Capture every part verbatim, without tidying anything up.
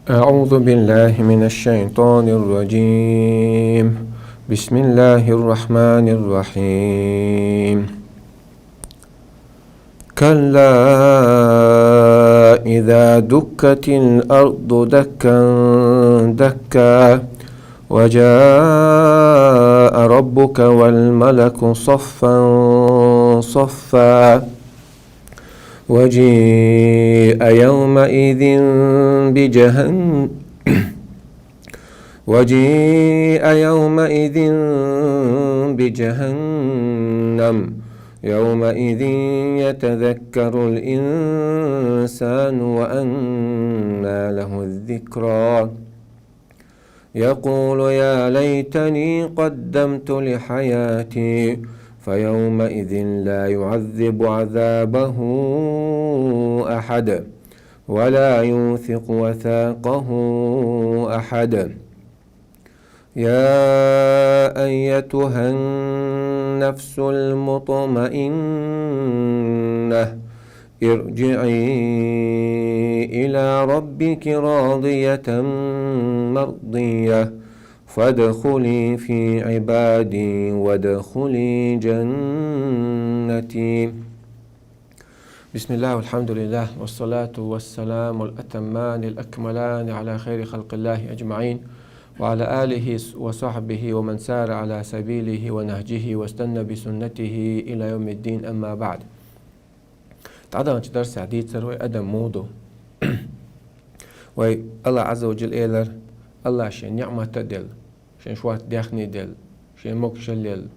أعوذ بالله من الشيطان الرجيم. بسم الله الرحمن الرحيم. كلا إذا دكت الأرض دكا دكا وجاء ربك والملك صفا صفا وجيء يومئذ بجهن وجيء يومئذ بجهنم يومئذ يتذكر الإنسان وأنى له الذكرى يقول يا ليتني قدمت لحياتي فيومئذ لا يعذب عذابه أحد ولا يوثق وثاقه أحد. يا أيتها النفس المطمئنة ارجعي إلى ربك راضية مرضية فادخلي في عبادي وادخلي جنتي. بسم الله والحمد لله والصلاة والسلام الأتمان الأكملان على خير خلق الله أجمعين وعلى آله وصحبه ومن سار على سبيله ونهجه واستنى بسنته إلى يوم الدين، أما بعد. ТӀадагӀанчу дарсехь дийцар вай адам муха ду. Вай Аллах Ӏазза ва Джалла элар, Аллах шен ниӀмат а делла, шен шорта даьхни делла, шен могушалла елла,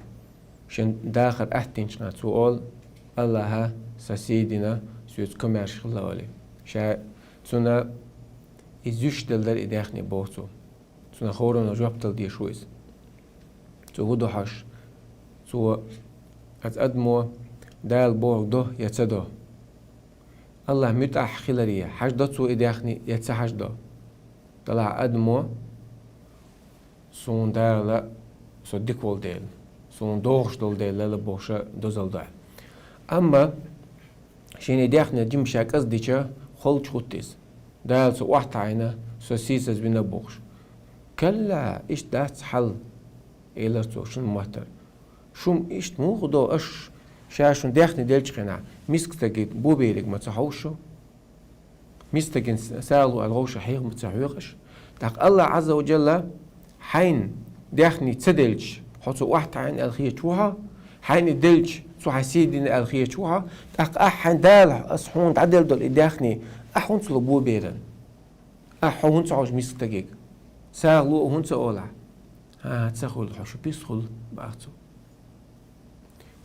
шен дахар аьттинчу хенахь цо олу: «Аллаха, сан сий дина, соьца комаьрша хила олий». Ша цунна и зуьйш делла дара и даьхни боху цо. Цунах хӀоранна жоп дала дезаш ву иза. Цо хӀун до хьожуш? Цо, оцу адамо Дала бохург до я ца до? Аллах муьтӀахь хиларе, хьажадо цо и даьхни я ца хьажадо? Делахь адамо: «Суна Дала со дика волу дела, суна догӀуш долу дела лела», — бохуш дозалла до. Амма шена и даьхни жимма ша кӀезиг дича, холчу хӀутту иза. Дала со охьатаӀийна, со сийсаз вина бохуш. «Калла, иштта дац хьал», — элира цо шун маттара. Шун иштта муха до аша, ша шун даьхни делчу хенахь, миска стаге бо бериг ма ца хьовшу шу? Миска стагана сагӀа ло аьлла вовшах хьеха ма ца хьоьху аша? ТӀаккха Аллах Ӏазза ва Джалла хьайна даьхни ца делча, хьо цо охьатаӀийна аьлла хеташ ву хьо, хьайна и делча, цо хьан сий дина аьлла хеташ ву хьо, тӀаккха ахьа хьайн Дала, аса хьуна дӀаделла долу и даьхни, ахьа хӀунца ло бо беран? Ахьа хьо хӀунца хьожу миска стаге? СагӀа ло хӀунца олахь? «ХӀан, ца хуьлу хьо, шу пис хуьлу», — баха цо.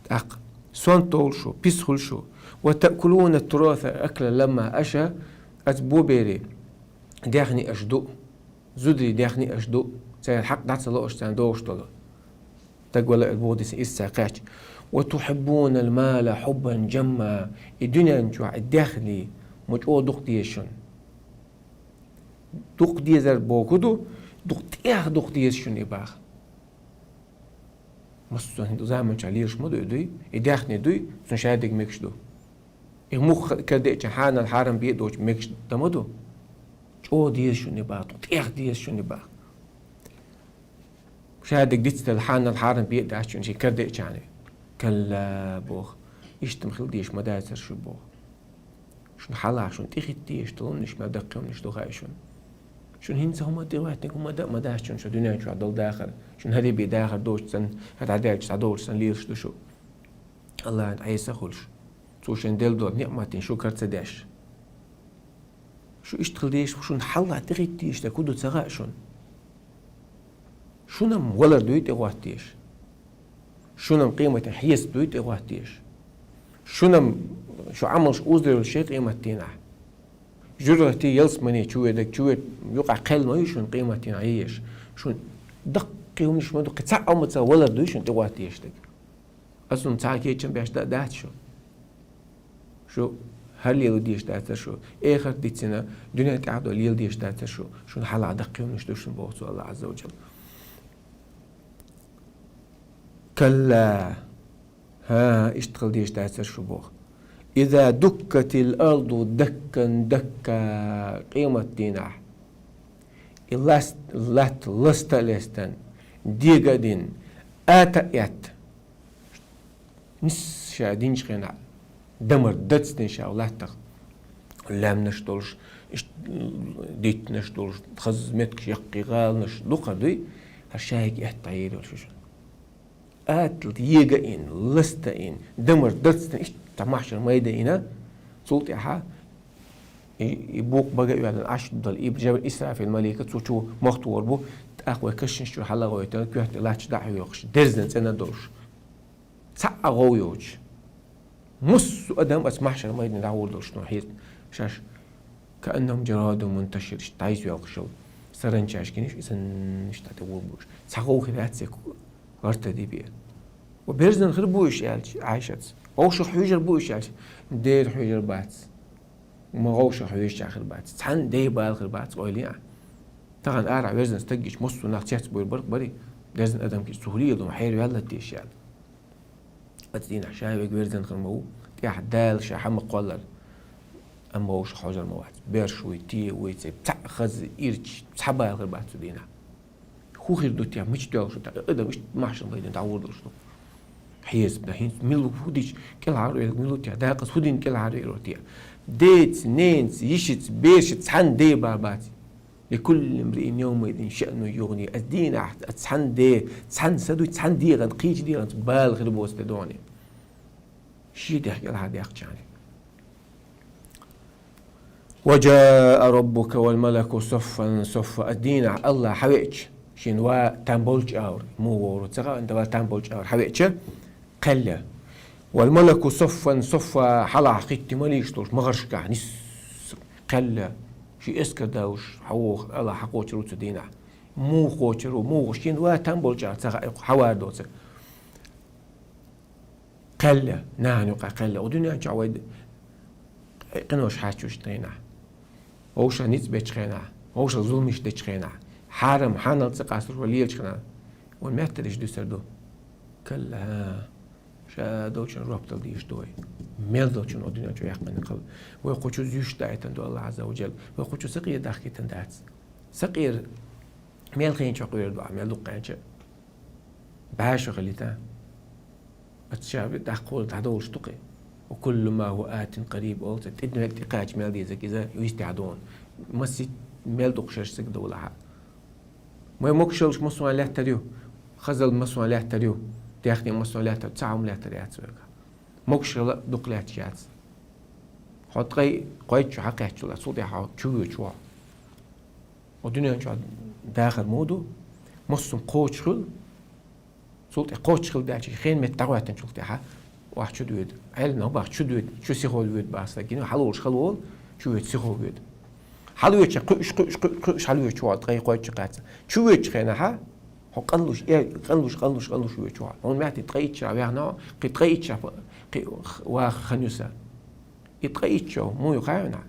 ТӀаккха: «Сонта довла шу, пис хуьлу шу. Ва таъкулуна тураса акалан ламма», аша, аца бо бере, даьхни аша ду, зударий даьхни аша ду, церан хьакъ дӀа ца ло аша, царна догӀуш долу. Дагвала аьлла боху дисна иза ца кхаьчча. «Ва тухьиббунал мала хьуббан джамма», и дуьнен чохь и даьхни ма чӀогӀа дукха деза шуна. Дукха дезар боху ду, дукха тӀех дукха деза шуна и баха. Массо а заманчохь лелаш ма ду и дуй, и даьхни дуй, цунна шадерг мегаш ду. И муха карадеъча хьанал хьарам бе а доцуш мегаш дан ма ду. ЧӀогӀа деза шуна и баха, дукха тӀех деза шуна и баха. Шадерг дицделла хьанал хьарам бе а дац шуна шен карадеъча. «Калла», — боху, иштта-м хила дезаш ма дацара шу боху. Шуна хьалха шуна тӀехӀитта дезаш долу хӀуманаш мел даккхий хӀуманаш ду хаьа шуна. Шуна хӀинца хӀума тӀехӀоьттинарг хӀума дан а ма дац шуна, шу дуьнен чохь долу дахар. Шуна хӀара бен дахар доцуш санна, хӀара дӀадаьлча схьадолуш санна лелаш ду шу. Аллахьан Ӏеса хуьлуш. Цо шайн делла долу ниъматийн шукар ца деш. Шу иштта хила дезаш, шуна хьалха тӀехӀитта дезаш дерг хӀун ду ца хаьа шуна. Шуна-м валар дуй тӀехӀотта дезаш. Шуна-м къематан хьесап дуй тӀехӀотта дезаш. Шуна-м шу Ӏамалш озадевлла шайн къематдийнахь. ЖуьргӀати ялсамани чу ведаг, чу вед юкъахь кхел ма ю шуна къематдийнахь еш. Шуна даккхий хӀуманаш ма ду, кхин цхьаъ а ма ца валар дуй шуна тӀехӀотта дезаш дерг. Аса хӀума цхьа кечам беш дан а дац шу. Шу ХӀара леладеш дацар шу, эхарт дийцина, дуьнен тӀехь долу леладеш дацар шу, шуна хьалха даккхий хӀуманаш ду шуна боху цо, Аллах Азза ва Джалла. Калла. ХӀан, иштта хила деш дацар шу боху. Иза дуккатил арду даккан дакка, къемат дийнахь. И ласт-, латта ласта а лестан, дега а дин, ата а этта. Нис ша динчу хенахь, дамар дацдина ша латтах, лаьмнаш долуш, иш-, диттанаш долуш, хаза меттигаш яккхий гӀаланаш дукха дуй, хӀара шайга этта йийр йолуш шу. Атла ега ин, ласта ин, дамар дацдина, иштта махьшар майда ина, цул тӀаьхьа и, и букъ бага а оьллина, Ӏаш дала, и Жаб-, Исрафил малика цу чу мохтавор бу, тӀаккха вай кашнаш чу хьалагӀойтана, коьрта лач дӀа а хьоькхуш, дерзан цӀена долуш. Цхьа а гӀов йоцуш. Массо адам аца махьшар майдане дӀагӀур долуш, ну, хьеза шаьш, кааннахум джарадун мунташир, иштта дӀайса йоьлхуш йолу саранчаш гиниш, и санна иштта тӀе гӀур болуш. Цхьа гӀов хир яц церан гӀарта дибе. Ва берзан хир бу уьш аьлча, Ӏайшаца. Вовшах хьуьйжар бу уьш аьлча, дера хьуьйжар бац. Ма вовшах хьуьйжача хир бац. Цхьана дей бала хир бац, ойла ян. Тахана арахь верзан стаг гича, массо нах цец буйр баркъ бари, берзан адам гича, цу хӀулийла ду, хьерваьлла деш аьлла. Аца дийнахь ша вега верзан хир ма ву, тӀехь Дала ша хьан ма кхоллар. Амма вовшах хьожар ма вац. Берш вуй, те вуй, цӀе цхьаъ хаза, ирча, цхьа бала хир бац цу дийнахь. ХӀун хир ду те, мича доьлхуш ду те, адам иштта махьшар майдане дӀагӀур долуш ду. Хьеза, да хӀинца мила ву, хӀун дича кӀелхьарвер мила ву те, дакъаза хӀун дина кӀелхьарвер ву те. Деца, ненаца, йишица, бершица цхьана дей бала бац. Ликулли мриин йовмаизин шаънун югӀни. Ас дийнахь, ас цхьана де, цхьана са дуй, цхьана дегӀан, кхечу дегӀанца бала хир боцу те доне. Шен дехкӀелхьа дехчани. Ва джаа раббука вал малаку соффан соффа. Ас дийнахь Аллах хьавеача, шен ва там болчу аур, муха вовру ца хаьа, ва там болчу аур хьавеача, кхелла. Вал малаку соффан соффа, хьалахь хитти маликаш долуш, магӀаршкахь нис кхелла. Ши эскар далуш, хьавоха, Аллах хьакхочур ву цу дийнахь. Муха кхочур ву, муха шен ва там болчу аур ца хаьа, хьавар доцург. Кхелла, нахана юкъа кхелла. О дуьнен чохь вай къинош хьачуш дийнахь. Вовшах ницкъ бечу хенахь, вовшах зуламаш дечу хенахь, хьарам, хьанал ца къасталуш вай лелачу хенахь, вайн меттариш дуьсур ду. Калла, ша долчун жоп дала дийш ду вай. Мел долчун о дуьнен чу яьккхина кхалла. Вай кху чу зуьйш даийтан ду Аллах Азза ва Джалла. Вай кху чу сакъе дахкийтан дац. Сакъера мел хенчохь къоьру ду, мел дукха хенча. БӀаьшо хилита. Ат ша даккхула дӀадовлуш ду кхе. Ва куллу ма хӀуа атин къариб олу цӀе, тӀедуьнен тӀекхача мел дезаг иза вистехь дуна. Масит мел дукха шерш цига довлахьа. Май могушаллаш массо а лаьттар ю, хазал массо а лаьттар ю, техник массо а лаьттар, цхьа хӀума лаьттар яц вайга. Могушалла дукха лаьтташ яц. Хьо ткъе кхойтта чу хьакхаьччул, цул тӀаьхьа хьо чу воьдуш ву хьо. О дуьнен чохь дахар муха ду, массо а кхочуш хуьлу, цул тӀе кхочуш хила даьлча, хен метта дӀагӀоьттинчул тӀаьхьа, охьа чу доьду. Ӏелам нах бах чу доьду, чу сихо воьду бах стаг. Гина хьалаволуш хала волу, чу воьду, сихо воьду. Хьалавоьдуча кхуьуш, кхуьуш, кхуьуш, кхуьуш хьалавоьдуш ву хьо, ткъе кхойтта чу кхаьчча. Чу воьдучу хенахьа, хьо къаллуш, э, къаллуш, къаллуш, къаллуш воьдуш ву хьо. Хьуна маьттий ткъе итт чу ваьхна, кхин ткъе итт чу, кхин ваха хан ю сан. И ткъе итт чу, муха ю хаьий хьуна?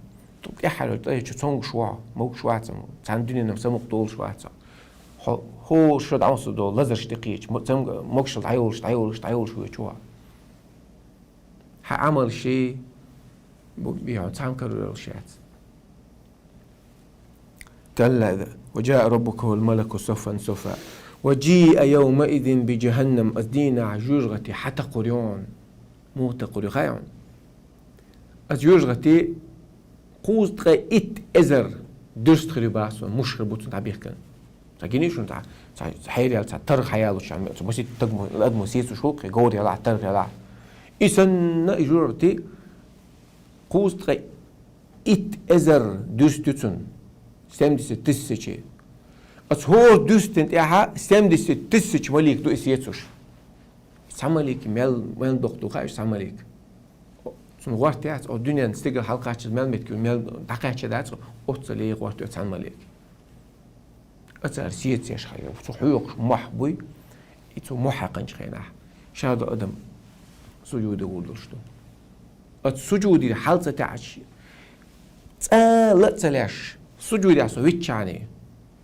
ТӀаьххьара ткъе итт чу цомгуш ву хьо, могуш вац амма. Цхьана дуьненан самукъа долуш вац хьо. Хьо хӀора шо дӀа ма ца долу лазарш тӀекхеча, мо-, цамга-, могушалла дӀайолуш, дӀайолуш, дӀайолуш воьдуш ву хьо. Хьан Ӏамал ший, бу-, бихьа цхьаьна карор йолуш яц. Калла, ва джаа раббука вал малаку соффан соффа. Ва джиа йовмаизин би джаханнам. Ас дийнахь жоьжахати хьатакхур ю хьуна. Муха такхур ю хаьий хьуна? Ас жоьжахати кхузткъе итт эзар дуьрст хир ю бах суна, муш хир бу цунна дӀабихкина. Ца гиний шуна цхьа, цхьа хьераяьлла, цхьа таргӀа хьаяллучу, цхьа масийтта стаг мо-, ад мо сецаш ву кхе, говр ялахь, таргӀа ялахь. И санна и жоьжахати кхузткъе итт эзар дуьрст ю цунна. Семьдесят тысячи. Ас хӀора дуьрстина тӀехьа семьдесят тысяч малик ду и сецуш. Цхьа малик мел, мел доккха ду хаьий, цхьа малик. Цунна гӀорта яц, о дуьненна стигала хьалакхаччалц мел меттиг ю, мел дӀакхаьчча дац, оццул гӀорта ю цхьана малик. Ацара сецаш хьайо, цу хьоькхуш мохь буй, и цу мохь хьаькхначу хенахь, ша ду адам сужуде гӀур долуш ду. Оцу сужудера хьал ца таьӀаш, цкъа а ла а ца лаьш, сужудехь со виччахьана,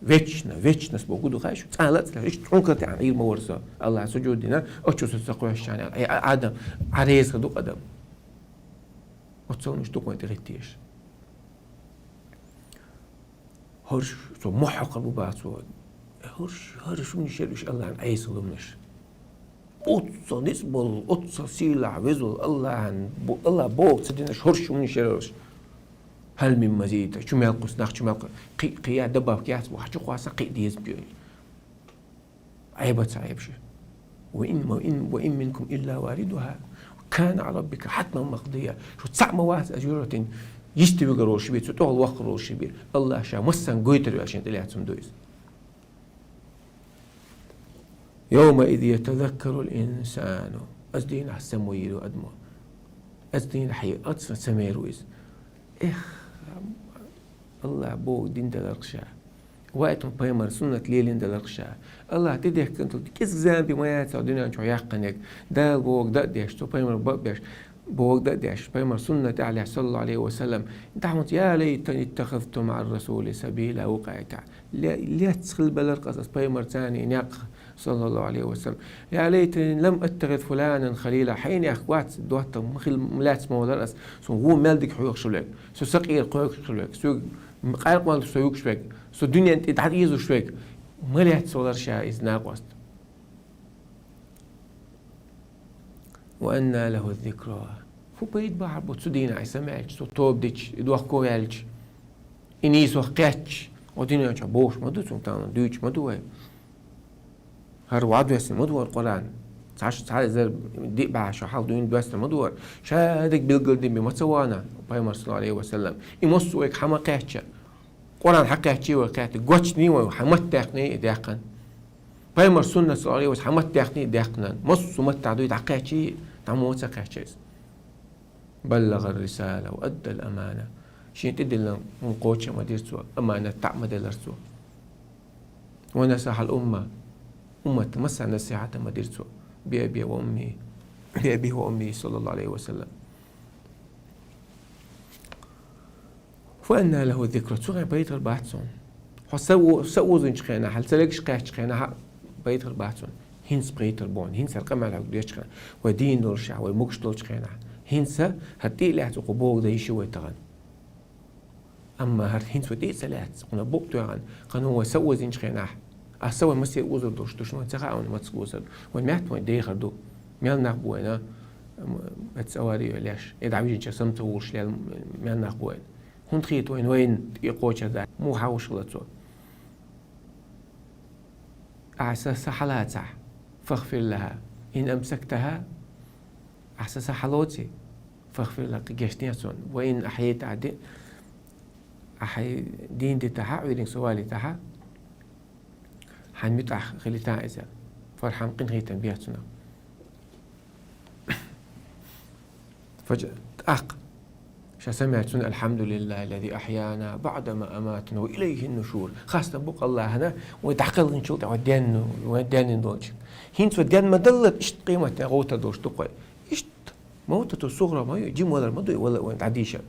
вечно, вечность бохург ду хаьий шуна, цкъа а ла а ца лаьш, иштта хьункар таьӀна Ӏийр ма вара со, АллахӀа сужуд дина, ачу со ца кхоьссичхьана, э, а-, Адам, Ӏа реза хир ду-кх, Адам. Оццул муьш ду-кх вайн тӀехӀиттеш. ХӀорш, цо мохь хьокхур бу бах цо. ХӀорш, хӀара шуна шер уьш АллахӀан Ӏеса ломнаш. Оццул ницкъ болу, оццул сийлахь веза волу АллахӀан, бу-, АллахӀа боху ца динарш, хӀорш шуна шер уьш. Хьал мин мазид, чу мел кхуссу, нах чу мел кху-, кхин, кхин я добавка яц бу, хьан чу кхоссахь кхин а деза бу. Ӏеба ца Ӏебаш. Ва ин, ва ин, ва ин минкум илла варидуха. Кана Ӏала раббика хьатман макъдийя. Шу цхьаъ ма вац ас юьртан йисте вигар волуш бен, цу тӀехула ваккхар волуш бен. АллахӀа ша массанга гойтур ваьлла шен тӀелаьцна ду иза. Йовма из ятазаккарул инсану. Оцу дийнахь самавийр ву адамо. Оцу дийнахь хье-, оццул самавийр ву иза. Эх, АллахӀа боху дин даларх ша. Ваийтина пайхамар суннат лелийна даларх ша. АллахӀа тӀедехкина долу кӀезиг зама бен ма яц дуьнен чохь яьккхинарг. Дала бохург дан а деш, цу пайхамарга бан а беш, бохург дан а деш, пайхамар суннат тӀехь лаьцна, саллаллаху Ӏалайхи ва саллам. ДӀахьунца, я лайтани иттахазту маӀар расули сабила ву кхайта. Ле-, лецна хила беларх ас, ас пайхамарца некъ, саллаллаху Ӏалайхи ва саллам. Я лайтани лам аттахиз фуланан халила. Хьенех вац доттагӀа ма хила, ма лаьцна ма валара ас. Суна вон мел дика хьоьхуш верг. Со сакъера кхойкхуш верг. Соьга къаьркъа мел со юкъуш верг. Со дуьнен тӀе дӀадезаш верг. Ма лецна валара ша иза накъост. Ва анна лаху зикра. ХӀун пайда бахьар бу цу дийнахь и самаьлча, цо тоба дича, и дохко ваьлча, и нийсо кхетча? О дуьнен чохь бохуш ма ду цунна, тахана дуьйцуш ма ду вай. ХӀара ван доьссина ма ду вара Къуръан. Цхьа ш-, цхьа эзар диъ бӀе шо хьалха дуьйна доьссина ма ду вара. Ша дерг билгалдина бен ма ца вахана пайхамар, саллаллаху Ӏалайхи ва саллам. И массо а вайга хьан ма кхаьчча. Къуръан хьан кхаьччий вай кхаьчна, гочдий вай, хьан матта даьккхиний и даьккхина. Пайхамар суннат, саллаллаху Ӏалайхи ва саллам, хьан матта даьккхиний даьккхина. Массо а маттахь дуй дӀакхаьччий, дӀа мо ца кхаьчча иза. БаллагӀар рисала ва аддал амана. Шен тӀедиллина хӀума кхочуш а ма дира цо, аманат таӀ а ма делара цо. Ва насахьал умма. Умматта массарна насихьат а ма дира цо. Би аби ва умми. Би аби ва умми, саллаллаху Ӏалайхи ва саллам. Фа анна лаху зикра. Цу хенахь пайда хир бац цунна. Хьо са о-, са озанчу хенахь, хьан ца легаш кхаьччу хенахь а пайда хир бац цунна. ХӀинца пайда хир бу хьуна, хӀинца хӀара къамел хьоьга дечу хенахь, вай дийна долуш, вай могуш долчу хенахь. ХӀинца хӀара тӀе а лаьцна кху бохург дан йиш ю вай тахана. Амма хӀара хӀинца вай тӀе а ца лаьцна, кхунах букъ тоьхна, кхана вай са озинчу хенахь, аса вай масех узур долуш ду, шуна вай ца хаьа вайна маца узур. Вай метта вайн дехар ду. Мел нах бу вайна, м, эцца авари йолеш, и дӀавижинча сам ца вулуш лел мел нах бу вайна. ХӀунда хета вайна, вайна и кхочур дац? Муха хьахуш хила цо? Ахьа са, са хьалацахь, фагъфир лаха. Ин амсактаха, ахьа са, са хьалоций, фагъфир лаха, гечдехьа цунна. Ва ин ахьейтаха, ди-, ахьа дийна дитахьа, Ӏуьйренга со валийтахьа, хьан муьтӀахь хилийтахьа иза, фархьам, къинхетам бехьа цунах. Фаджа-, тӀаккха ша самаьлча цунна: «Алхьамдулиллахи ллази ахьяна баъда ма аматана ва илайхин нушур». Хастам бу-кх АллахӀана, вай дӀакхелхинчул тӀаьхьа вай денна, вай денна долчу. ХӀинца вай денна ма-даллара, иштта къематдийнахь гӀовттар долуш ду-кх вай. Иштта мавтату сугӀра ма ю, жима валар ма ду и, вала вайна дӀадийшар.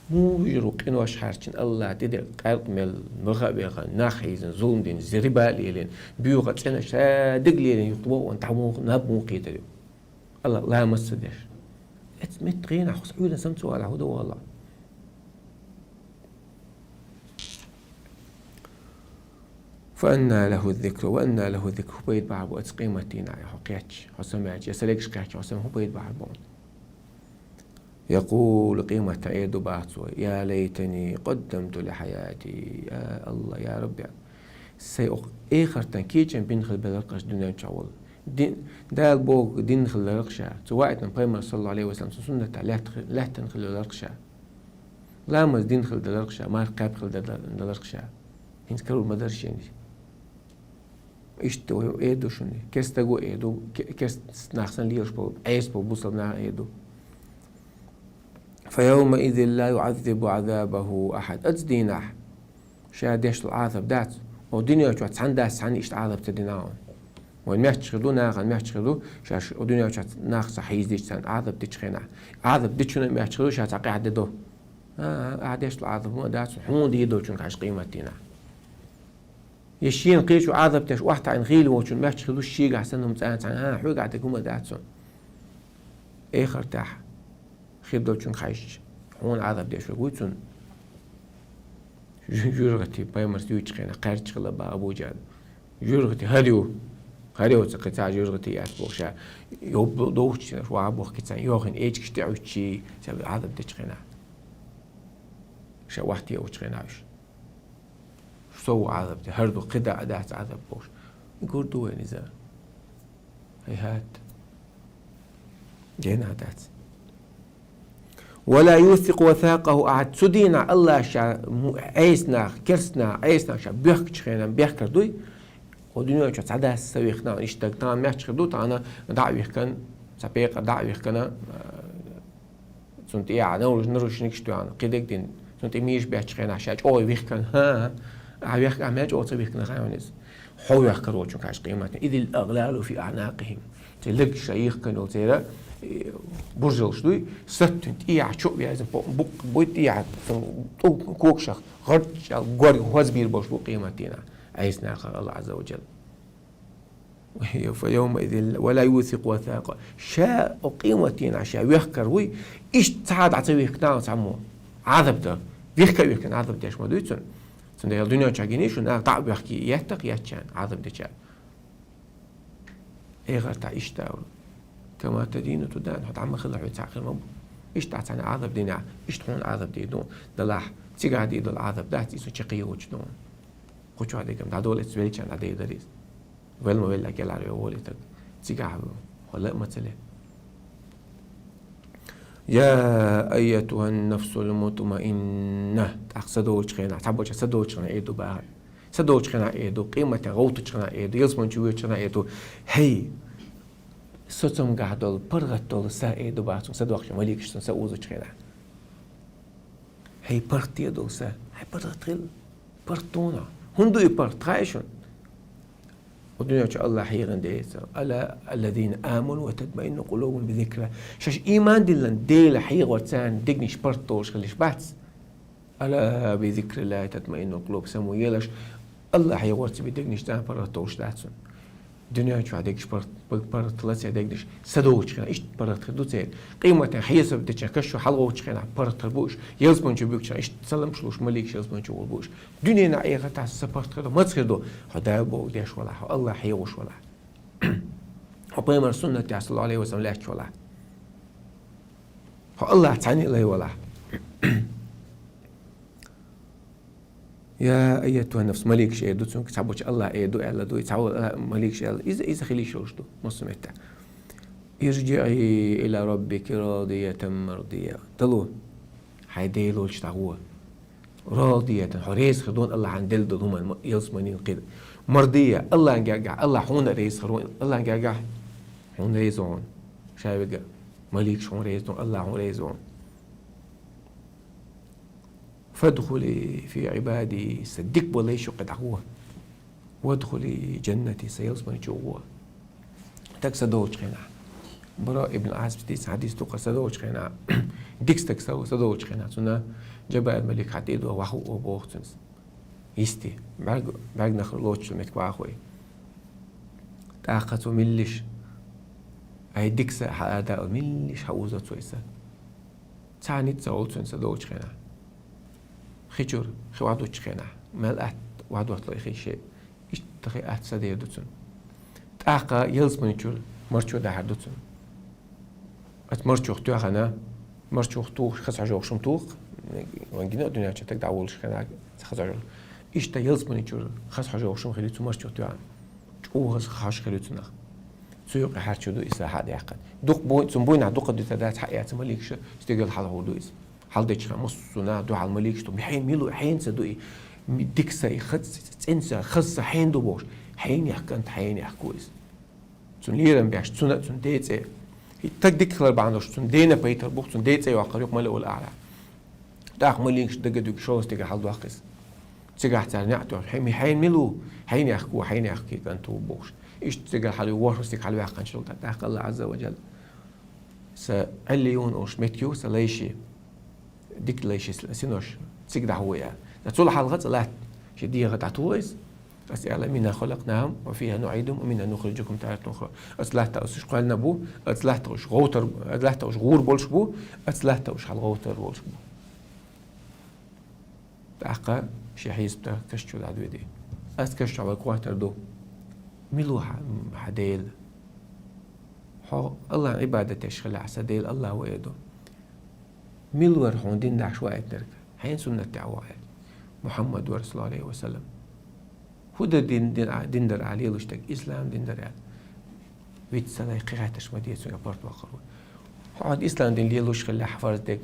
Муха хир ву къинош хьарчина, АллахӀ тӀедеа къаьркъа мел, ваха а вехана, нах хьийзина, зулам дина, зи-, риба а лелийна, боьха цӀенош, ша дерг лелийна, юха вахана, дӀа муха, наб муха кхийтар ю? АллахӀ ламаз ца деш. Эцу метта хенахь хьо Ӏуьйренга сам ца валахь, хӀун дан валахь? Фа анна лаху зикра, ва анна лаху зикра. ХӀун пайда бахьар бу оцу къематдийнахь хьо кхаьчча, хьо самаьлча, я са легаш кхаьчча, хьо сам-, хӀун пайда бахьар бу хьуна? Якъулу, къематдийнахь эр ду бах цо: «Я лайтани къаддамту ли хьаяти». Я АллахӀ, я Рабби, сайн оха эхартан кечам бина хила беларх аш дуьнен чохь волу. Дин, Дала бохург дина хила ларх ша. Цу ваийтина пайхамар, саллаллаху Ӏалайхи ва саллам, цу суннатехь лаьтта-, лаьттина хила ларх ша. Ламаз дина хила даларх ша, марха кхаьбна хила дала-, даларх ша. ХӀинца карор ма дара шена иза. Иштта вай эр ду шуна. Керста стага эр ду, ке-, керста нах санна лелаш болу, Ӏеса болу бусалба наха эр ду. «Фа явмаизин ла юӀаззибу Ӏазабаху ахьад». Оцу дийнахь ша деш долу Ӏазаб дац. О, дуьнен чохь цхьана дас цхьанна иштта Ӏазаб ца дина хьуна. Вайн мехча хир ду, нахана мехча хир ду, шаьш дуьнен чу нах цхьа хьийзадича царна Ӏазап деча хенахь. Ӏазап дечунна мехча хир ду, шаьш цхьа къаьхьа де ду. А, а, деш ду Ӏазап, ма дац, хьуна дийр долчунна хьажа къематдийнахь. Я шена кхечу Ӏазап деш охьатаьӀна гӀийла волчунна мехча хир ду, шийгахь санна хӀума цӀа-, цхьа, а, хьоьгахь дерг хӀума дац цунна. Эхартахь хир долчунга хьаьжча, хьуна Ӏазап деш верг вуй цунна. Жу-, жуьргӀати пайхамарс дуьйцучу хенахь кхаьрдаш хилла бах Абу Джахьл. ЖуьргӀати хӀара ю, хӀара ю ца кхин цхьа жуьргӀати яц боху ша. Йобба довхучу хенахь ваха боху кицан йохийна эчигаш тӀе Ӏуьттучий, ша Ӏазап дечу хенахь. Ша вахтехучу хенахь уьш. Со ву Ӏазап де, хӀара ду, кхидӀа а дац Ӏазап бохуш. Гур ду вайн иза? ХӀайхӀат. Гена а дац. «ولا يوثق وثاقه أحد». Цу дийнахь Аллах ша му-, Ӏеса нах, керста нах, Ӏеса нах ша боьхкучу хенахь бехкар дуй. Хьо дуьнен чу цхьа дас ца вихкина, иштта тахана мехча хир ду, тахана дӀа а вихкина, цхьа пекъар дӀа а вихкина, а, цунна тӀехьа наруш-, нарушникаш тоьхна, кхидерг дина, цунна тӀе мийша беттачу хенахь ша чӀогӀа вихкина, хӀа, ахьа вехка, ахьа мел чӀогӀа ца вихкина хьайна иза. Хьо вехкар волчунга хьажа къематдийнахь. «إذ الأغلال في أعناقهم». Церан легаш ша йихкина йолу церан, э, буржалш дуй, саттина тӀехьа чу а вязна, бу-, букъ буй тӀехьа, цунна тӀу-, когашах гӀарчӀ аьлла, гор хӀозбийр болуш бу къематдийнахь. Ӏеса нахах Аллах Ӏазза ва Джалла. «فيومئذ ولا يوثق وثاقه». Ша, о, къематдийнахь ша вехкар вуй, иштта цхьа а дӀа ца вихкина цхьаммо. Ӏазап дан. Вихка а вихкина Ӏазап деш ма дуй цунна. Цундела дуьнен чохь гиний шу, нах дӀа а вехкий, еттах еттачарна, Ӏазап дечарна. Эхартахь иштта ву. «كما تدين تدان», хьо дӀа ма хилла, хьоьца хир ма бу. Иштта ахь цхьана Ӏазап динехь, иштта хьуна Ӏазап дийр ду. Делахь, цигахь дийр долу Ӏазап дац, иза чекхйолучу ду. Кху чохь дерг-м дӀадолу, эцу веллачарна дӀадер дара иза. Велла ма велла, кӀелхьара йо волу и стаг. Цигахь хьо ла а ма ца ле. «يا أيتها النفس المطمئنة». ТӀаккха са долчу хенахь, цхьаболчу са долчу хенахь эр ду бахара. Са долчу хенахь эр ду, къематан гӀовтучу хенахь эр ду, ялсамани чу воьдучу хенахь эр ду. ХӀей, со цамгахь долу, паргӀат долу са эр ду баха цунна, са доккхучу маликаш цунна са узучу хенахь. ХӀей, паргӀат долу са, хьайн паргӀат хила. ПаргӀат дуна. ХӀунда ду и паргӀат, хаьий шуна? Кху дуьнен чу Аллах хьехийна дийцар: «ألا إن الذين آمنوا وتطمئن قلوبهم بذكر الله». Шаьш ийман диллина Дела хьехор царна дегнаш паргӀат долуш хилиш бац? «ألا بذكر الله تطمئن القلوب». Само елаш, Аллах хьехорца бен дегнаш царна паргӀат долуш дац цунна. Дуьнен чохь дегнаш паргӀат, паргӀат хила церан дегнаш, са долчу хенахь иштта паргӀат хир ду церан. Къематан хьесап дечу каш чу хьалагӀовттучу хенахь паргӀат хир бу уьш. Ялсамани чу буьгучу хенахь иштта салам шу луш маликаш ялсамани чу гӀур бу уьш. Дуьненахь, эхартахь са паргӀат хир ду, маца хир ду? Хьо Дала бохург деш валахь, хьо Аллах хьехош валахь. Хьо пайхамаран суннатехь, саллаллаху Ӏалайхи ва саллам, лаьтташ валахь. Хьо Аллах цхьаьна а лай валахь. «يا أيتها النفس», маликаш эр ду цунга, цхьаболчу Аллах эр ду аьлла ду, цхьаболчу Аллах маликаш аьлла. Иза, иза хила йиш йолуш ду, массо а меттехь. «ارجعي إلى ربك راضية مرضية». Дало, хьайн Дела волчу дӀагӀо. «راضية», хьо реза хир ду Аллахьан делла долу хӀуманна, ялсаманин кхин. «مرضية», Аллахьан гергахь, Аллах хьуна реза хир ву, Аллахьан гергахь хьуна реза ву хьуна. Ша вега, маликаш хьуна реза ву, Аллах хьуна реза ву хьуна. «فادخلي في عبادي», сан дика болу лайш юкъа дӀагӀо. «وادخلي جنتي», сан ялсамани чу гӀо. Стаг са долчу хенахь. Бараъ ибн Ӏазиб дийцина хьадис ду-кх, са долчу хенахь. Дика стаг са, са долчу хенахь. Цунна Джабраил малик хьан тӀе а до, ваха а боху цунна. Йисте, бӀаьрг, бӀаьрг нах лоцучу метка вахой. ТӀаккха цо миллиш, ай, дика са хьан ада, миллиш хьан узо цо и са. Цхьа ницкъ ца олу цуьнан са долчу хенахь. Хи чуьра, хи охьадуттучу хенахь. Мел атта охьадоттало и хи шен. Иштта хи атта са дер ду цунна. ТӀаккха ялсамани чуьра марчо дахьар ду цунна. Оцу марчох тоьхна, марчох тухуш, хаза хьожа йогӀуш хӀума туху. Вайн гина дуьнен чу стаг дӀаволуш хенахь, хаза хьожа йогӀуш. Иштта ялсамани чуьра хаза хьожа йогӀуш хӀума хир ю цу марчох тоьхна. ЧӀогӀа хаза хьожа хир ю цунах. Цу юкъа хьарчо ду иза хьа а даьккхина. Дукха буй-, цунна буйнахь дукха а дуьтур дац, хьаэца маликаш, стигала хьалахьур ду иза. Хьалдечу хана массо а наха дуьхьал маликаш ду, хьенан мила ву, хьенан ца ду и, ми-, дика са и, хаза, цӀена са, хаза са хьенан ду бохуш, хьенех кӀант, хьенех ку иза. Цунна лерам беш, цунна а, цунна ден цӀе. И стаг дика хилар бахьана долуш, цунна дена пайтар бу-кх, цунна ден цӀе йоккхур ю-кх малаул аӀла. ТӀаккха маликаш дага дуьгу шолгӀа стигала хьалдоккху иза. Цигахь цара неӀ тоьхна, хье-, ми-, хьенан мила ву, хьенех ку, хьенех ке кӀант ву бохуш. Иштта цигара хьалуй, ворхӀ стигал хьалваьккхинчул тӀехьагӀа Аллахь Ӏазза ва Джалла: «Са Ӏиллийюн олуш меттиг ю, са лайши, дика лайши синош, цига дӀахьо», — аьлла. Ткъа цул хьалха цхьа латта шен дегӀа дӀатуху иза. Ас аьлла: «منها خلقناكم وفيها نعيدكم ومنها نخرجكم تارة أخرى». Ас латта уж кхоьллина бу, ас латта уж гӀовтар, ас латта уж гӀур болуш бу, ас латта уж хьалгӀовтар болуш бу. ТӀаккха шен хьесап дан каш чу дӀадоьду. Ас каш чу вай кхоттар ду: «Мила ву хьан, хьан Дела? Хьо Аллахьан Ӏибадат деш хилахь, сан Дела Аллахь ву», — эр ду. «Мила вара хьуна дин дахьаш ваийтинарг? Хьенан суннат тӀехь ву хьо?» «Мухьаммад вара, саллаллаху Ӏалайхи ва саллам». «ХӀун дар дин, дин, дин дар ахь лелаш дерг?» «Ислам дин дар», — аьлла. Виц ца лай кхин хаттарш ма де, цуьнга аппарт ваккхар ву. «Хьо ислам дин лелаш хилахь, фарз дерг,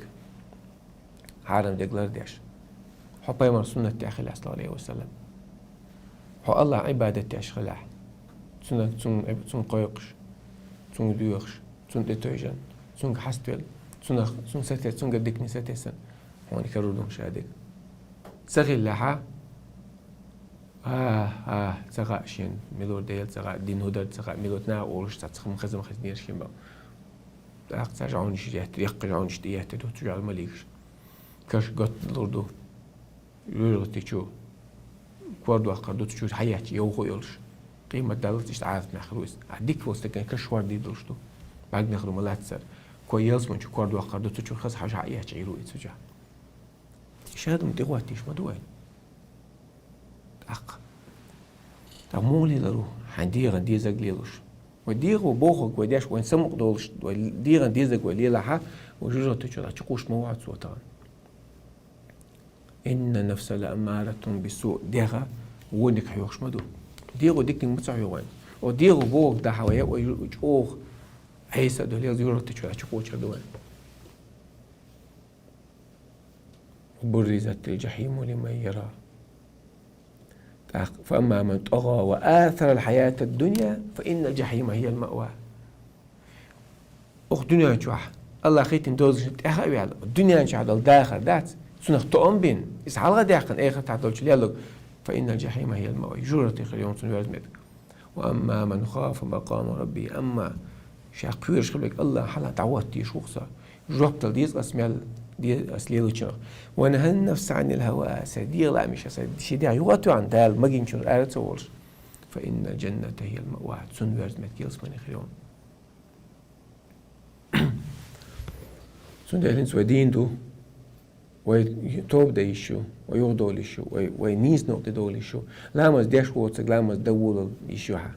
хьарам дерг лардеш. Хьо пайхамар суннат тӀехь хилахь, саллаллаху Ӏалайхи ва саллам. Хьо Аллахьан Ӏибадат деш хилахь. Цунах, цун, цун кхойкхуш, цунга доьхуш, цунна тӀетевжина, цунга хьаставелла, цунах, цунна сате-, цунга дикане сатесна, хьуна хир ву ша дерг. Ца хилахь, а, а, ца хаьа шена, мила вара Дела, ца хаьа, дин хӀун дар ца хаьа, мила ву наха олуш, цхьа хаза ма хезнера шена боху». ТӀаккха цхьа жӀовнаш еттира, яккха жӀовнаш тӀееттира ду цу жӀовна маликаш. Каш готта лур ду. ЖожагӀати чу кор доккхур ду, цу чу хьаетташ йовха йолуш. Къемат даллалц иштта Ӏазап нах хир ву иза. А дика волу стагана каш хӀорда дийр долуш ду. БӀаьргнах ма лаццара. Кхо ялсамани чу кор доккхур ду, цу чу хаза хьажа хьаетташ Ӏийр ву иза цу чу. Ша ду ма тӀехӀоттийш ма ду вай. ТӀаккха. ТӀаккха муха лелар ву, хьайн дегӀан дезаг лелуш? Вай дегӀо бохург вай деш, вайн самукъа долуш, вай дегӀан дезаг вай лелахь, вай жожагӀати чу дӀа чу кхуш ма вац цо тахана. «إن النفس لأمارة بالسوء», дегӀ вониг хьоьхуш ма ду. ДегӀо диканиг ма ца хьоьху вайна. О, дегӀо бохург дахьа вай, вай чӀогӀа Ӏеса а ду, лелла жожагӀати чу дӀа чу кхочур ду вай. «وبرزت الجحيم لمن يرى». ТӀаккха: «فأما من طغى وآثر الحياة الدنيا فإن الجحيم هي المأوى». Оха дуьнен чохь Аллахь хийтина дозанашна тӀаьхьа а ваьлла, дуьнен чохь долу дахар дац, цунах тоам бина, иза хьалха а даьккхина, эхартахь долчу лелларг, «فإن الجحيم هي المأوى», жожагӀати хир ю цунна верза меттиг. «وأما من خاف مقام ربه», амма ша кхоьруш хиларг Аллахьан хьалха дӀахӀоттийша ву-кх со. Жоп дала деза ас мел де-, ас лелачунах. «ونهى النفس عن الهوى», сайн дегӀан лаамашна, сайн шен дегӀ юха а тоьхна, Дала магийначуьра ара ца волуш. «فإن الجنة هي المأوى», цунна верза меттиг ялсамани хир ю. Цундела хӀинца вай дийна ду, вай тоба дан йиш ю, вай юхадовла йиш ю, вай, вай нийса новкъа тӀедовла йиш ю. Ламаз деш воцург ламаз дан волал йиш ю хьан.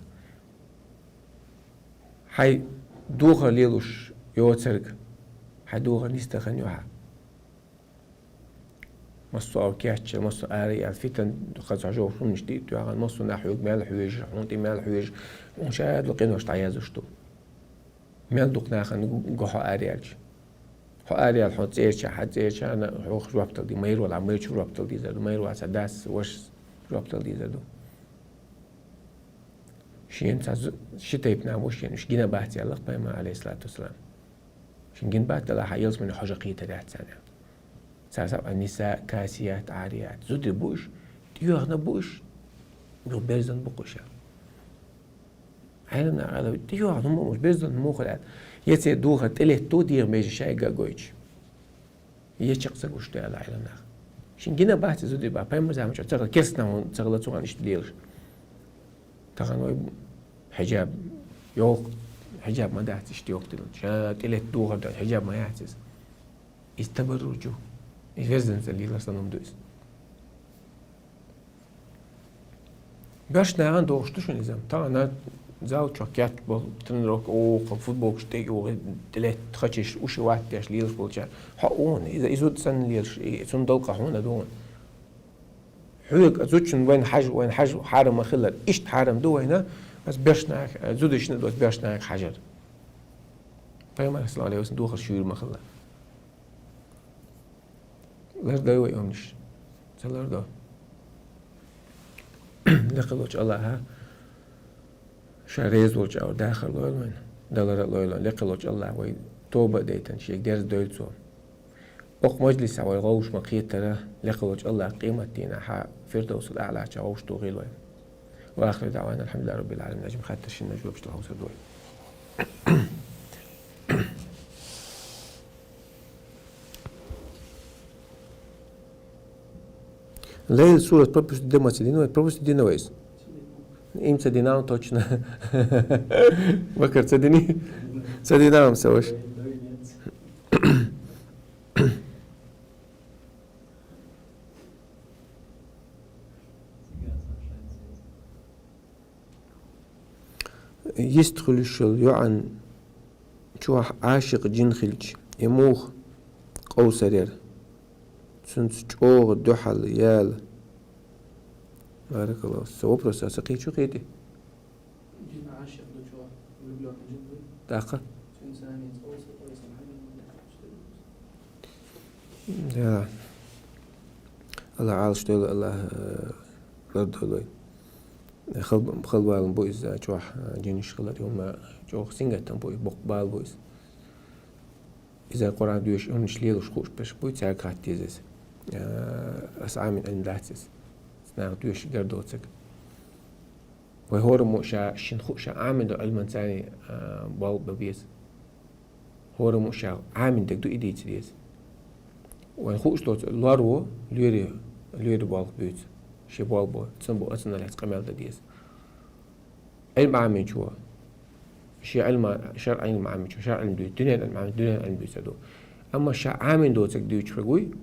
Хьайн духар лелуш йоцург, хьайн духар нисдан хан ю хьан. Массо а кечча, массо а ара яьлла, фитан хаза хьожа хӀуманаш тӀе а тоьхна, массо а нах хьоьга мел хьоьжуш, хьуна тӀе мел хьоьжуш, хьуна ша дукха къинош дӀаязъеш ду. Мел дукха нахана го хьо ара яьлча. Хьо ара яьлла, хьо цӀерача, хьан цӀерачарна хьох жоп дала ди, майра валахь, майрачо жоп дала дезар ду, майра валахь, цхьа дас, вашас жоп дала дезар ду. Шена цхьа зу-, ши тайпа нах бу шена, уьш гина бац аьлла-кх пайхамара, Ӏалайхиссалату вассалам. Шуна гина бац, Далла хьан ялсамани хьожа кхетар яц царна. Цара саб: «النساء كاسيات عاريات». Зударий бу уьш, тӀеюьхна бу уьш, юха берзан бу-кх уьш. Ӏеламнаха аьлла, тӀеюьхна хӀума уьш, берзан муха лаьа. Я церан духар тӀелетто, дегӀан меже шайга а гойтуш. Я чекх ца гуш ду аьлла Ӏеламнаха. Шуна гина бац и зударий боху, пайхамара заманчохь ца хилла, керстанахь ца хилла цу хана иштта лелаш. Тахана вай хьиджаб йоху, хьиджаб ма дац иштта йоху дина. Ша тӀелетта духар дац, хьиджаб ма яц иза. Иза табарруджу. Иза верзанца лелар санна хӀума ду иза. Боьрша нахана дохуш ду шуна иза. Тахана зал чохь кечболу тренировка, оха футболкаш тӀе юху, тӀелетта хачийш, уьш ваттадеш лелаш болчара. Хьо уна, иза, иза зуда санна лелаш, и, цунна долу къа хьуна ду. Хьоьга зудчун вайна хьажа, вайна хьажа хьарам ма хиллара. Иштта хьарам ду вайна, ас боьрша нахе, зудашна а ду ас боьрша нахе хьажар. Пайхамар, саллаллаху Ӏалайхи ва саллам, духар шуьйра ма хилла. Лардой вай умнаш? Ца лардо. Лекха волчу Аллаха ша реза волчу агӀор дахар лойла вайна, далара а лойла вайна. Лекха волчу Аллаха вай тоба а дайтина, шега дерза дойла цо. Окху мажлисехь вай гӀовш ма кхетара, лекха волчу Аллаха къематдийнахь Фирдовсул АӀлача гӀовш тухийла вайна. وآخر دعوانا الحمد لله رب العالمين. Нажим хаттар шин нажим вообще хавса дуй. Лейль сурат пропусти дема цадиновай, пропусти диновайс. Им цадинам точно. Бакар цадини. Цадинам саваш. Йист хулишал юан чуах ашикъ жин хилч, и мух къовсарер. Цунц чӀоагӀа духьал ял. Баракаллаху. Са вопрос аса къечу къети. Жин ашикъ ду чуах, влюблённый жин ду. Дахъа. Цунцани цӀоса, цӀоса хӀамин. Да. Аллах алш дойлу, Аллах, э, лардолой. Хал-, халбалан бу иза чуах, э, жиниш хилар, юма чуах сингаттан бу, бокъ бал бу из. Иза Къуръан дуьш, умниш лелуш хуш пеш бу, цаьрга хатти иза. Э, ас амин ан дацис. Снах дуьш гардоцак. Вай хӀора мо ша шин ху ша амин до альман цани, э, бал бабиз. ХӀора мо ша амин дег ду идийца деза. Вайн хууш доц лор во, луьри, луьри болх буьйца. Ши бол бо, цун бо, ацун лац къамел да деза. Ильм амин чуо. Ши ильма, шар ильм амин чуо, шар ильм дуьйца, дуьнен ильм амин, дуьнен ильм дуьйца ду. Амма ша амин доцаг дуьйч хагуй,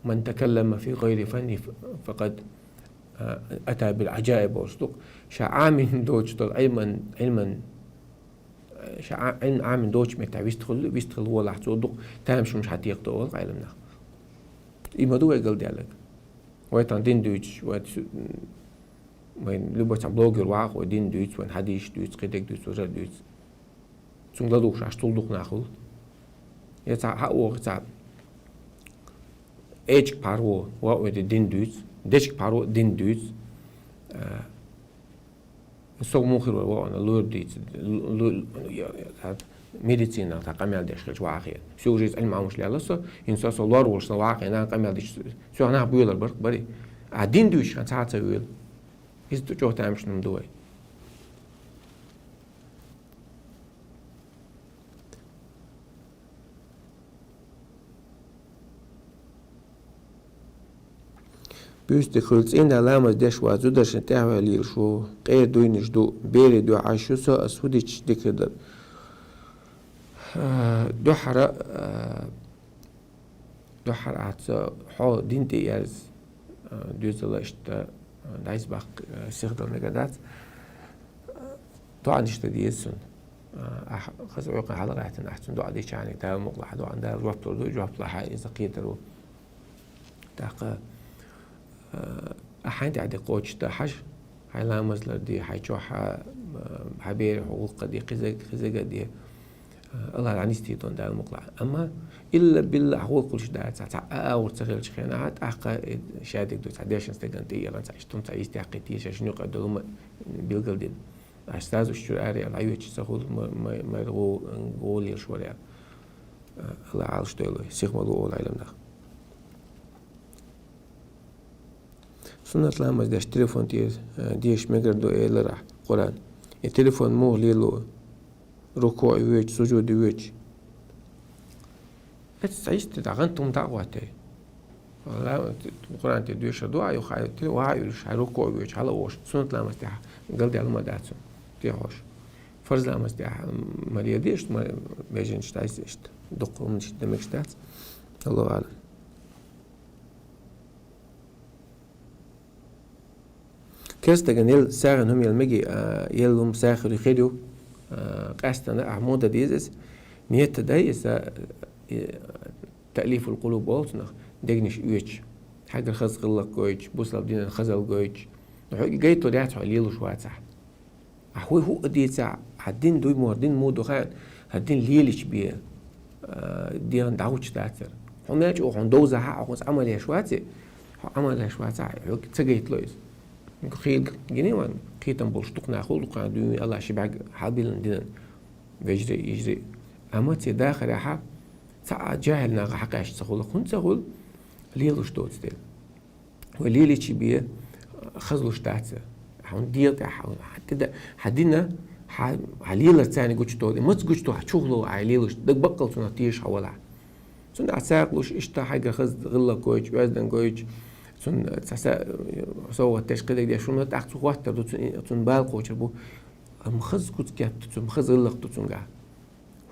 من تكلم في غير فني ف-، فقد, а, أتى بالعجائب болуш ду. Ша амин доцу дол ильман, ильман Ша а-, Ӏилм Ӏамин доцу меттехь вистхилла, вистхилла волахь цо дукха тамашамаш хьан текхадо олу къайламнах. И ма ду вай галдаьлларг. Вай тхан дин дуьйцуш, вай цу-, вай любой цхьа блогер ваха, вай дин дуьйцу, вайн хьадийш дуьйцу, кхидерг дуьйцу, важар дуьйцу. Цунга ладугӀуш аш цул дукха нах хуьлу. Я цхьа хьа вогӀу цхьа эчиг пхьар во, ва вай дин дуьйцу, дечиг пхьар во дин дуьйцу. А, Со мухир вара ваъана лур дийца, лу-, лу-, я-, я-, медицина та къамел деш хилча вахе. Всю жизнь альма муш лела со, ин со со лор волуш со вахе, на къамел деш, со нах буьйлар бар, бари. А дин дуьйш хан ца ца вуьйла. Из ту чохь тамаш нум дуй. Буьйса дика хуьлу цӀийнда ламаз деш вац, зударшна тӀаьхьаваьлла йилла шу, къера дуйнаш ду, бере дуьхьа Ӏаш ю со, ас хӀу дича дика хир дара. Дуьххьара, дуьххьара ахьа ца хьо дин тӀе ерза, доьзала иштта, дӀайса баккха, сихдала мега дац. ДоӀанаш дан деза цунна. Ахь хаза Ӏуьйкъе хьалагӀаьттина, ахь цунна доӀа дичахьаниг Дала мукъалахь, доӀан Дала жоп лур ду, жоп лахь, иза кхетар ву. ТӀаккха, а, ахь хьайн тӀехь де кхочушдан хьажа, хьайн ламаз лар де, хьайн чохь, а, хьайн бере хьо гӀуллакх де, кхизаг-, кхизага де. Аллах дӀанисдийр ду Дала мукъалахь. Амма илла-билла ахь гӀуллакх луш дац, цхьа а агӀор ца хилча хенахь, тӀаккха, э, шадерг ду, цхьа дешан стеган тӀе а, цхьа иштта, цхьа йистехь кхетийша, шуьнан юкъа долу ма билгалдина. Аш сазуш чуьра аре, ала йоьчу ца хуьлу, ма-, ма-, ма-, гӀо-, гӀоле лелаш вара. Аллах Ӏалаш дойлой, сих ма лу олу Ӏилманах. Суннат ламаз деш телефон тӀера, э, деша мегар ду элира Къуръан. И телефон муха лело? РукуӀе воьдуш, сужуде воьдуш. Эцу цхьа йисте дӀа гӀант хӀума дӀа а гӀоттий. Ла-, Къуръан тӀе доьшур ду, а ю хьай, ти ваха а уьллуш, хьай рукуӀе воьдуш, хьала а вогӀуш, суннат ламаз тӀехь галдаьлла ма дац хьуна, тӀе хьош. Фарз ламаз тӀехь ма ледеш, ма бежанаш дайса иштта. Дукха хӀуманаш дан мегаш дац. Аллаху аълам. Керстаган ел сагӀина хӀума ел меги, а, ел хӀума сагӀина хир ю, а, къаьстана ахь муха дан деза иза, ниет дай иза, и, таълифул къулуб олу цунах, дегнаш оьцуш, хьайгара хаза гӀиллакх гойтуш, бусалба динан хазалла гойтуш. Хьоьга гайталур яц хьо лелуш вацахь. Ахь хӀуй хӀуъа дийцахь, хьан дин дуй муха, дин муха ду хаьа, хьан дин лелича бен, а, дегӀан дӀахӀуттуш дацара. Хьо мел чӀогӀа хьуна довзахь а, хьо хӀинца Ӏамал еш ваций, хьо Ӏамал еш вацахь, хьоьга ца гайтало иза. Хийла гиний вайн, кхетам болуш дукха нах хуьлу, дукха дуьйна Аллах ши бӀаьрг хьалбиллина динан, вежарий, йижарий. Амма церан дахарехь цхьа а жаьхӀил наха хьакхаьчна ца хуьлу, хӀунда ца хуьлу, лелуш доцу дела. Вай леличи бен хазлуш дац. Хьуна дегӀа тӀехь, хьуна хьатта да, хьа дина, хьа, хьа лелар царна гучу тоха, маца гучу тоха, хьа чухло Ӏа лелаш, даг баккъал цунах тешаш хьо валахь. Цунна Ӏа цакъ луш, иштта хьайгара хаза гӀиллакх гойча, оьзданг гойча, цунна цхьа са-, совгӀат деш, кхидерг деш, шуна тӀаккха цу хӀоттар ду, цун, цун бала кхочур бу. Амма хаза куц кепта цун, хаза гӀиллакх ду цунгахь.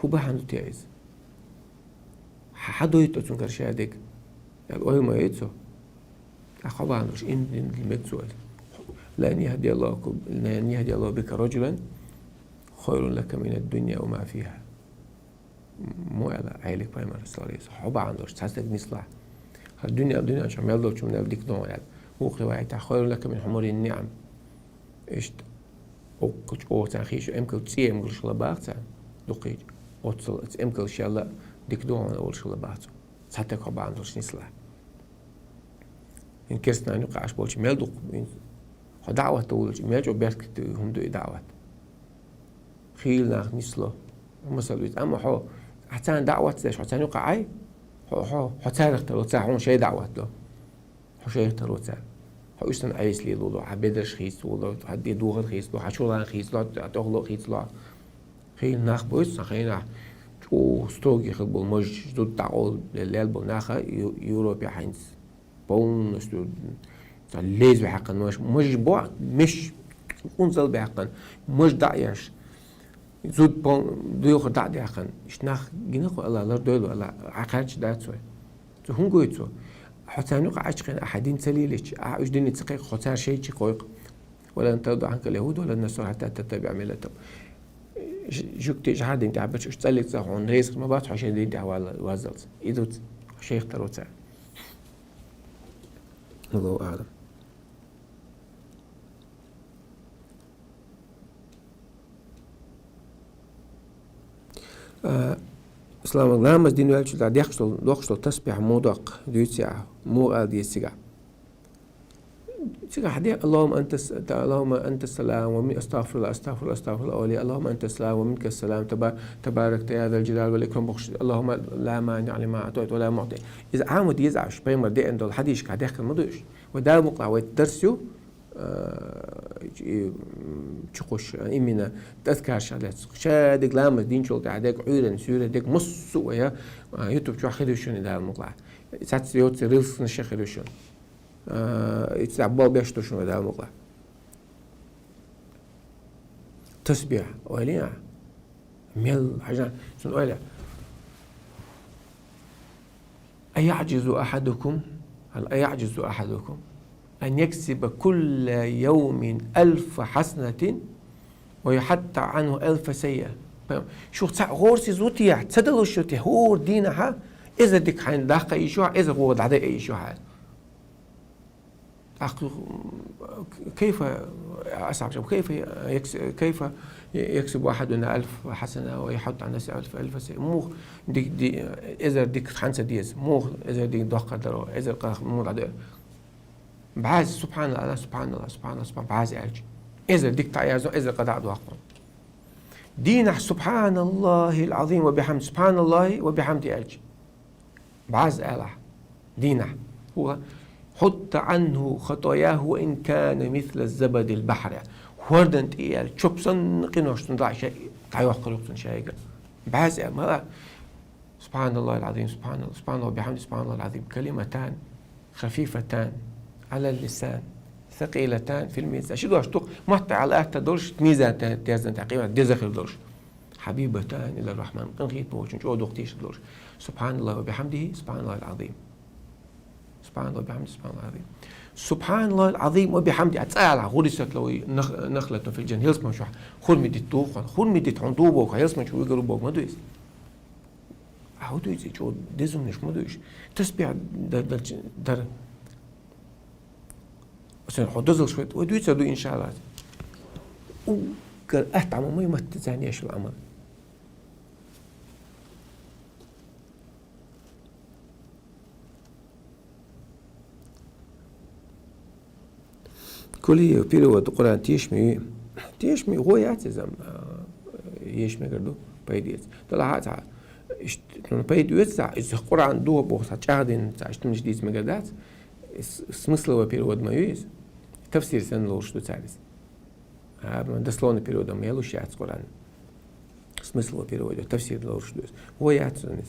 ХӀун бахьан ду те иза? Хьа-, хьадойту цунгара шадерг. Ял ойла ма йой цо. ТӀаккха хьо бахьан долуш, иман дина мега цо иза. «لأن يهدي الله ك-، لأن يهدي الله بك رجلا خير لك من الدنيا وما فيها». Мо аьлла Ӏелик пайхамар, саллаллаху алейхи ва саллям, хьо бахьан долуш цхьа стаг нислахь. ХӀара дуьнен, дуьнен чохь мел долчу хӀуманал дика ду хьуна аьлла. Вукху риваятехь: «خير لك من حمر النعم». Иштта, оккхучу оха царна хийша эмкал, цӀе эмкалш хила баха царна, дукхийчу, оццул эмкалш ялла дика ду хьуна олуш хила баха цо. Цхьа стаг хьо бахьан долуш нислахь. Хин керстанан юкъа Ӏаш болчу мел дукха, хьо даӀват дан волчу, мел чӀогӀа беркате хӀума ду и даӀват. Хийла нах нисло. Масал вуьйцу. Амма хьо, хьо царна даӀват деш, хьо царна юкъа Ӏай, хьо, хьо, хьо царах таро цара, хьуна шайн даӀват до. Хьо шайх таро цара. Хьо уьш санна Ӏеса лелало, хьан бедарш хийцало, хьан де духар хийцало, хьан чулан хийцало, хьан тӀехула хийцало. Хийла нах буьйцу сан хенахь, чӀогӀа строгий хила болу мажаш, зуда дӀакъовла лел болу наха Ю-, Европе хьайнца. Полностью цхьа леза ваьхьаккхана мажаш, мажаш бо, меш, кӀунзал баьккхина, мажаш дӀа а еш. Зуда пол-, доьхур дӀа а даьккхина. Иштта нах гина кхо ала, лардойла ала, Ӏа кхаьчча дац вай. Цо хӀун гой цо? Хьо царна юкъа Ӏачкхина, ахьа дин ца лелича, ахьа уьш дине ца кхайкха, хьо цара шайчи кхойкху. «ولن ترضى عنك اليهود ولا النصارى حتى تتبع ملتهم». Ж-, жуьгтий жахьар дин тӀехь берш уьш цӀаллиг ца хьуна, реза хир ма бац хьо шайн дин тӀехь вала-, ваззалц. И ду ц-, шайх таро цара. Аллаху аълам. А, Ислам, ламаз дина ваьлча, дехкаш долу, дохкаш долу тасбихь муха доккху, дуьйцу ахь, муха ала деза цигахь? Цигахь де: «اللهم أنت الس-، اللهم أنت السلام ومن-، أستغفر الله، أستغفر الله، أستغفر الله، أولي، اللهم أنت السلام ومنك السلام، تبا-، تباركت يا ذا الجلال والإكرام», бохуш, «اللهم لا مانع لما أعطيت ولا معطي». Иза Ӏама деза ахь, пайхамар деана долу хьадисашкахь дехкина ма ду уьш. Вай Дала мукъалахь, вай дарс ю, а, и, м, чукхуш, а, именно тӀаскаршах лаьцна. Шадерг ламаз динчул тӀаьхьа дерг, Ӏуьйранна суьйре дерг, массо а вай, а, ютуб чохь хир ю шуна, Дала мукъалахь. Цац йоцу рилснаша хир ю шуна. А, и цхьа болх беш ду шуна, вай Дала мукъалахь. Тасбихь, ойла йо ахь. Мел хьажа, цунна ойла. «أيعجز أحدكم، هل أيعجز أحدكم أن يكسب كل يوم ألف حسنة ويحط عنه ألف سيئة». Шух цхьаъ гӀорасиз ву те, ца далуш ю те, хӀора дийнахьа эзар дика хьайна даккха йиш ю, эзар гӀора дӀадайа йиш ю хьан? ТӀаккха, кайфа, асхьаб, кайфа якс-, кайфа яксибу ахьадуна альф хьасана ва яхьутта ан нафси альф, альфа саййа. Муха ди-, ди-, эзар дика хьанца деза? Муха эзар дика доккхар даро? Эзар къах муха дӀадо? БӀаьзза, субханалла, субханалла, субханалла, субханалла, бӀаьзза аьлча. Эзар дика дӀаязо, эзар къа дӀа а доккху. Дийнахь субханаллахил азим ва бихьамди, субханаллахи ва бихьамди аьлча. БӀаьзза алахь. Дийнахь. ХӀутту анхӀу хатаяхӀу ва ин кана мисла забадил бахьри. ХӀордан тӀе яьлла чоп санна къинош цунна дӀа-, ша-, дӀайоккхур ю цунна шайга. БӀаьзза а, мала. Субханаллахил азим, субханалла, субханалла ва бихьамди, субханаллахил азим. Калиматан хафифатан алал лисан, сакъилатан фил мизан. Ши дош ду-кх, мотт тӀехь атта долуш, мизан тӀе-, терзан тӀехь къемат деза хир долуш. Хьабибатан илар рахьман, къинхетам бохучун чӀогӀа дукха тийшар долуш. Субханаллахи ва бихьамдихи, субханаллахил азим. Субханаллахи ва бихьамдихи, субханаллахил азим. Субханаллахил азим ва бихьамдихи. А цӀа алахь, гӀуррисат лахӀу нах-, нахлатун фил джанна. ХӀелсман чохь хурми дитт ду хьуна. Хурми дитт хьуна ду боху, хӀелсман чу вигар ву боху ма ду иза. А хӀун ду иза, чӀогӀа дезумнаш ма ду уьш. Тасбихь дар, дар, дар. Сан хьо дозалш вай, вай дуьйцур ду, иншаллахӀ. Уггар атта Ӏамал ма ю матта царна еш йолу Ӏамал. Кулиев, перевод Къуръан тешаме ю? Тешаме гӀо яц иза, а, еш мегар ду, пайда эца. Далахь а ца, ишт-, ну, пайда оьцу ца, иза Къуръан духу боху ца, чӀагӀдина ца, иштта дийца мегар дац. С-, смысловой перевод ма ю иза. Тафсир санна лоруш ду цара иза. А, дословный перевод ма ялуш яц Къуръан. Смыслово переводить, тафсир лоруш дуй из. Во яц цунна из.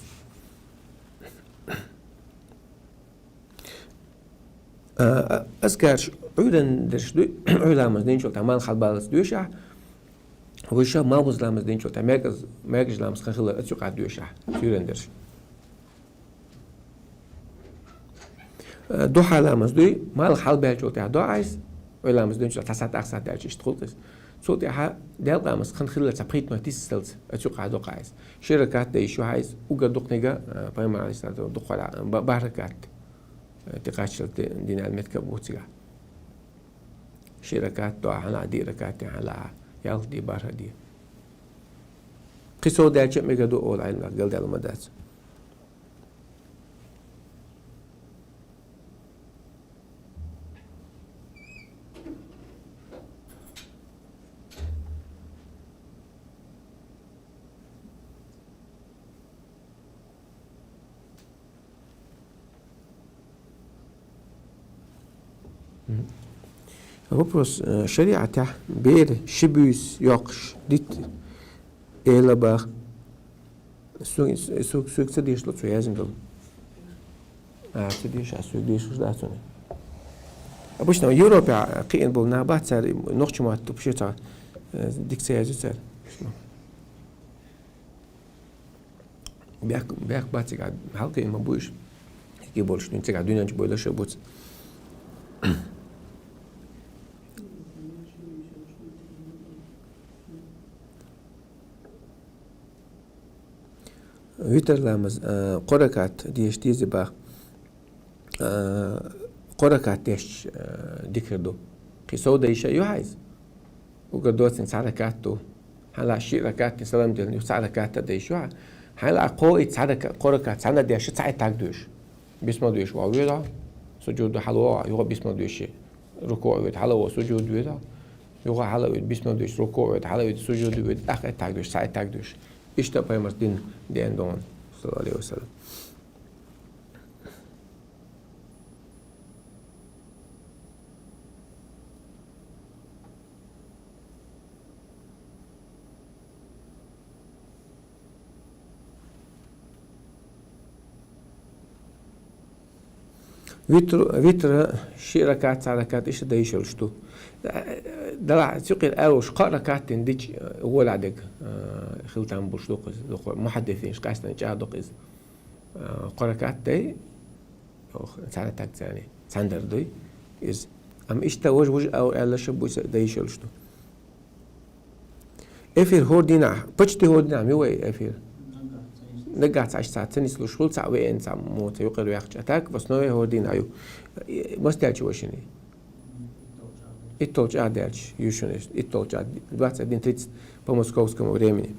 А, а, азкараш Ӏуьйранна дерш дуй, Ӏуьйра ламаз динчул тӀехьа, малх хьалбаллалц доьшахь, вуй ша малх буза ламаз динчул тӀехьа, маьркӀаж-, маьркӀажа ламаз хан хилар оцу юкъахь доьшахь, Ӏуьйранна дерш. Э, духьа ламаз дуй, малх хьалбаьллачул тӀехьа до Ӏа из, Ӏуьйра ламаз динчул тӀехьа цхьа сахьат, ах сахьат даьлча иштта хуьлу-кх из. Цул тӀехьа делкъа ламаз хан хилар цхьа пхийттаман тиссалц оцу юкъахь до-кх Ӏа из. Ши ракаӀат дан йиш ю хьа из, уггар дукха нигат, э, пайхамар Ӏалайхи ссалату вассалам дукха хьалха, ба-, бархӀ ракаӀат, э, тӀекхаччалц ди-, дина аьлла меттиг бу цигахь. Ши ракаӀат до хьалха, диъ ракаӀат де хьалха, ялх де, бархӀ де. Кхин сов даьлча а мегар ду олу Ӏилманах, галдаьлла ма дац. Мгм. Вопрос, э, шариӀатехь бер ши буьйса йоккхуш дитт эла бах. Су-, су-, суьга ца дешало цо яздина долу. А, ца деша, а суьга дешалуш дац цунна. Обычно Европе кхиъна болу нах бац, цара нохчийн мотт вообще цхьа, э, дика ца язйо цара. Бехк, бехк бац цигахь, хьалкхиъна ма бу уьш. Хьалкхиъна болуш дуьйна цигахь дуьнен чу бовлуш а буц. Витр ламаз, а, кхо ракаӀат деша деза бах. А, кхо ракаӀат дешча, а, дика хир ду. Кхин сов дан йиш а ю хьа иза? Уггар доцург цхьа ракаӀат ду. Хьалха ши ракаӀат де салам деллачу юха цхьа ракаӀат а дан йиш ю хьа. Хьалха кхо и цхьа рака-, кхо ракаӀат цхьаьна а дешча, цхьа а таг доьшу. Бисмал доьшу вахь воьду хьо, суьжуд ду хьалавогӀу, юха бисмал доьшу. РукуӀ воьду, хьалавогӀу, суьжуд воьду хьо. Юха хьала а воьду, бисмал доьшу, рукуӀ воьду, хьала а воьду, суьжуд воьду, тӀаккха и таг доьшу, цхьа и таг доьшу. Иштта пайхамарца дина деана догӀу, саллаллаху Ӏалайхи ва саллам. Витру, витра ши ракаӀат, цхьа ракаӀат иштта дан йиш йолуш ду. Делахь цу юкъера аьлла волуш кхо ракаӀат дина дича, гӀолехь дерг, э, хила там болуш ду-кх иза, дукха мухьаддисинаш къаьстина чӀагӀдо-кх иза. Э, кхо ракаӀат дай, Ох, цхьана таг царний. Цхьаьна дар дуй иза. Амма иштта важа, важа ау аьлла ша буьйса дан йиш йолуш ду. Эфир хӀора дийнахь, почти хӀора дийнахь ма ю вай эфир. Нагахь цхьа иштта цхьа ца нислуш хуьлу, цхьаъ веана, цхьаъ мо ца юкъара ваьккхича. А так, в основе хӀора дийнахь ю. Мас даьлча вай шиний? ИтталгӀа чӀагӀ даьлча ю шуна, итталгӀа чӀагӀ, двадцать один тридцать по московскому времени.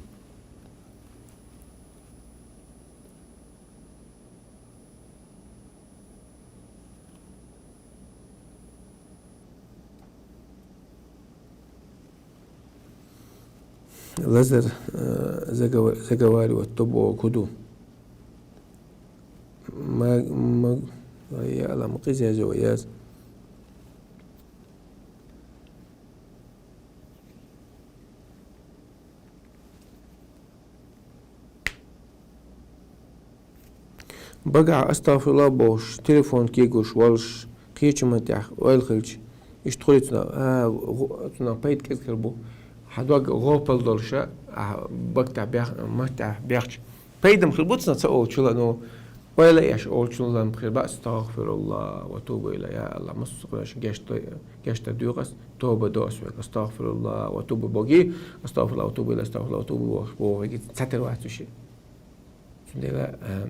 Лазар, э, заговар-, заговаривать ду бохург хӀун ду? Ма-, ма-, ай, я Аллах, ма къиза язйо вай, яз. Багахь астагӀфируллахӀ бохуш, телефон кегош волуш, кхечу маттехь ойла хилча, иштта хуьлий цунах, а, гӀу-, цунах пайда кӀезиг хир бу. Хьан дог гӀопал долуша, а, бактахь бех-, маттехь бехча. Пайда-м хир бу цунах ца олучула, ну, ойла еш олучула-м хир бац, астагӀфируллахӀ ва тубу илайхӀ, я Аллах, массо а къинош гечдой, гечдар доьху ас, тоба до ас вегга, астагӀфируллахӀ ва тубу бохий, астагӀфируллахӀ ва тубу илайхӀ, астагӀфируллахӀ ва тубу бохий, бохий, цхьатера вац уьш. Цундела, а,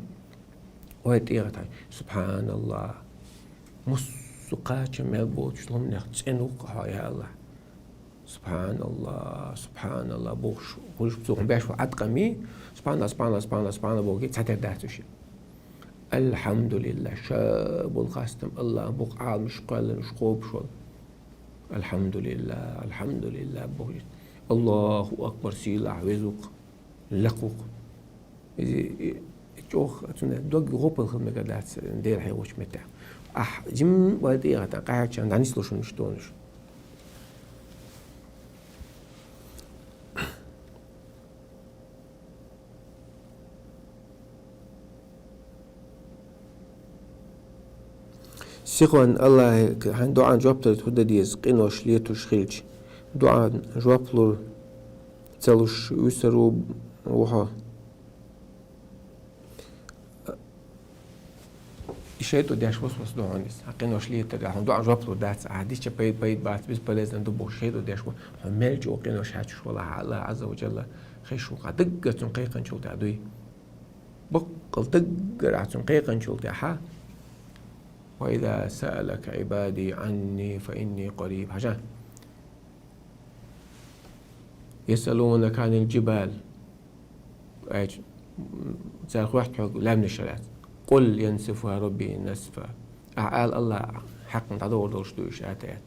вай тӀегӀа тхьай, субхьаналлахӀ. Массо а кхача мел боцуш ломнех цӀена ву-кх хьо, я Аллах. СубхьаналлахӀ, субхьаналлахӀ бохуш, гӀуш цунах беш ву Ӏаткъамий, субхьаналлахӀ, субхьаналлахӀ, субхьаналлахӀ, субхьаналлахӀ бохий, цхьатера дац уьш. АлхьамдулиллахӀ, ша болу хастам Аллах боху, Ӏаламаш кхоьллина уьш кхобуш волу. АлхьамдулиллахӀ, алхьамдулиллахӀ боху. АллахӀу акбар, сийлахь веза ву-кх, лекха ву-кх. Иза, и, и чӀогӀа цуьнан дог гӀопал хила мегар дац Дела хьехочу меттехь. Ахь жимма вай тӀегӀа тхан къахьегчарна дӀанислуш хӀуманаш донуш. Сихван Аллахьа хьайн дуӀан жоп далийта хӀу де деза, къинош летуш хилча, дуӀан жоп лур ца луш вуьсур ву хьо. И шайтӀо деш васвас ду хьуна иза. Хьан къинош летар, хьуна дуӀан жоп лур дац, ахьа дича пайда, пайда бац, бесполезно ду бохуш шайтӀо деш ва. Хьо мел чӀогӀа къинош хьаьчуш валахь, Аллахь Ӏазза ва Джалла хезаш ву-кх, даггара цунна кхайкхинчул тӀехьа дуй. Баккъал даггара ахьа цунна кхайкхинчул тӀехьа. وإذا سألك عبادي عني فإني قريب. Хьажа. يسألونك عن الجبال. Айч, м, цара хоьтту хьоьга лаьмнаш лаьцна. قل ينسفها ربي نسفا. Ахьа ала, Аллахь хьакхна дӀадовр долуш ду уьш, атаят.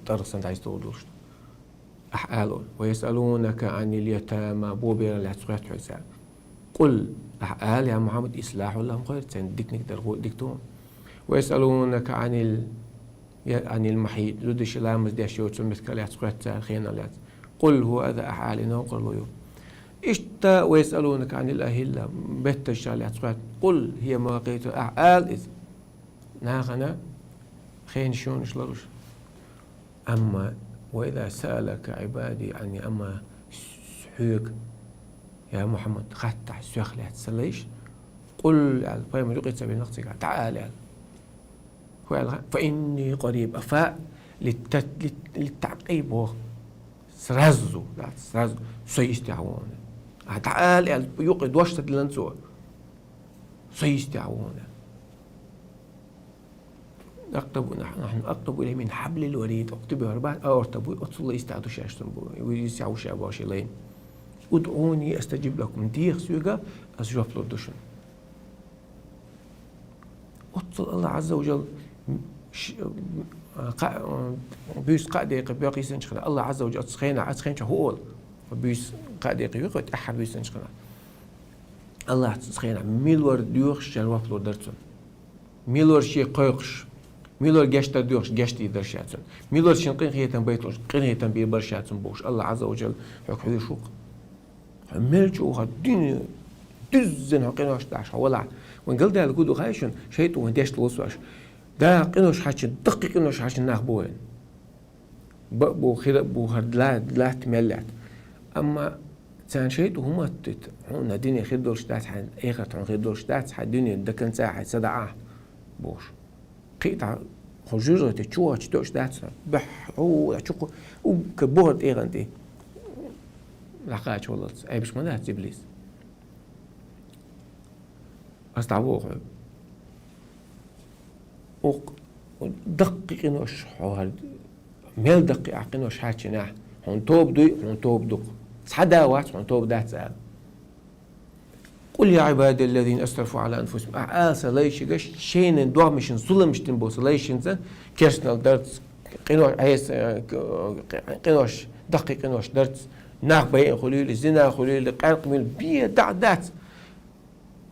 ТӀаргӀа санна дӀайса довр долуш ду. Ахьа ала: ويسألونك عن اليتامى, бо беран лаьцна хоьтту хьоьга цара. قل, ахьа ала, я Мухьаммад, إصلاح لهم خير, царна диканиг дар гӀо-, дика ду. ويسألونك عن ال-, я-, عن المحيض, зуда ши ламаз деш йоцу меттиг лаьцна хоьтту цара, хенал лаьцна. قل هو أذى, ахьа ала, и новкъарло ю. Иштта ويسألونك عن الأهلة, беттанаш лаьцна хоьтту. قل هي مواقيت, ахьа ала иза. Нахана хенаш, шонаш ларуш. Амма وإذا سألك عبادي عني, амма с-, хьоьга, я Мухьаммад, хаттахь соьх лаьцна сан лайш, قل аьлла, пайхамар юкъе ца вина нах цигахь, дӀаала аьлла. ХӀу аьлла, فإني قريب, а фа литтат-, лит-, литтаӀкъиб боху. Сразу, да, сразу, со йистехь ву хьуна. А дӀаала аьлла, юкъе дош ца диллина цо. Со йистехь ву хьуна. أقرب، نحن أقرب إليه من حبل الوريد. Оцу тӀебоьхур бац, аорта буй, оццул йистехь ду шаьш цунна бу. Вуьйцу схьа ву ша боху шен лайна. ادعوني أستجب لكم. Деха соьга, ас жоп лур ду шуна. Оццул Аллахь Ӏазза ва Джалла, ш-, кхаа, буьйса кхаа декъе боьха йисинчу хенахь, Аллахь Ӏазза ва Джалла оцу хенахь, оцу хенахь хӀун олу? Буьйса кхаа декъе юьйхира, тӀаьххьара буьйсанчу хенахь. Аллахь цу хенахь мила вара доьхуш, шен жоп лур дара цунна. Мила вара шен кхойкхуш, мила вара гечдар доьхуш, гечдийр дара ша цунна. Мила вара шен къинхетам байта лууш, къинхетам бийр бара ша цунна бохуш, Аллахь Ӏазза ва Джалла хьоьга хьоьжуш ву-кх. Хьо мел чӀогӀа дуьне, дуьззина хьо къинош дахьаш хьо валахь, вайн галдаьлла хӀун ду хаьий шуна, шайтӀо вайн дешна лоссош. Да, къинош хьаьчна, даккхий къинош хьаьчна нах бу вайн. Бакъ бу, хира а бу, хӀара ла-, латта мел лаьтта. Амма царна шайтӀо хӀун моттуьйту? Хьуна дуьне хир долуш дац, хьайн эхарт хьуна хир долуш дац, хьайн дуьне до конца хьайн ца даӀахь, бохуш. Кхин а тӀаккха хьо жожагӀате чу воьдуш дош дац хьуна. Баьхьа, хьо, чукху, угга бохура тӀегӀан тӀе. Лакхача валлалц, айбаш ма дац иблис. Ас дӀавоху хьоьга. Укх даккхий къинош хьо хӀара, мел даккхий ахь къинош хьаьччинехь, хьуна тоба дуй, хьуна тоба ду-кх. Цхьа да вац, хьуна тоба дац ала. قل يا عبادي الذين أسرفوا على أنفسهم. Ахьа ала сан лайшига, шайна догӀмашна зуламаш дина болу сан лайшинца, керстанал дарца, къино-, Ӏеса, э, къинош, даккхий къинош дарца, нах байина хуьлийла, зина хуьлийла, къаьркъа муьйлу, бен дӀа дац.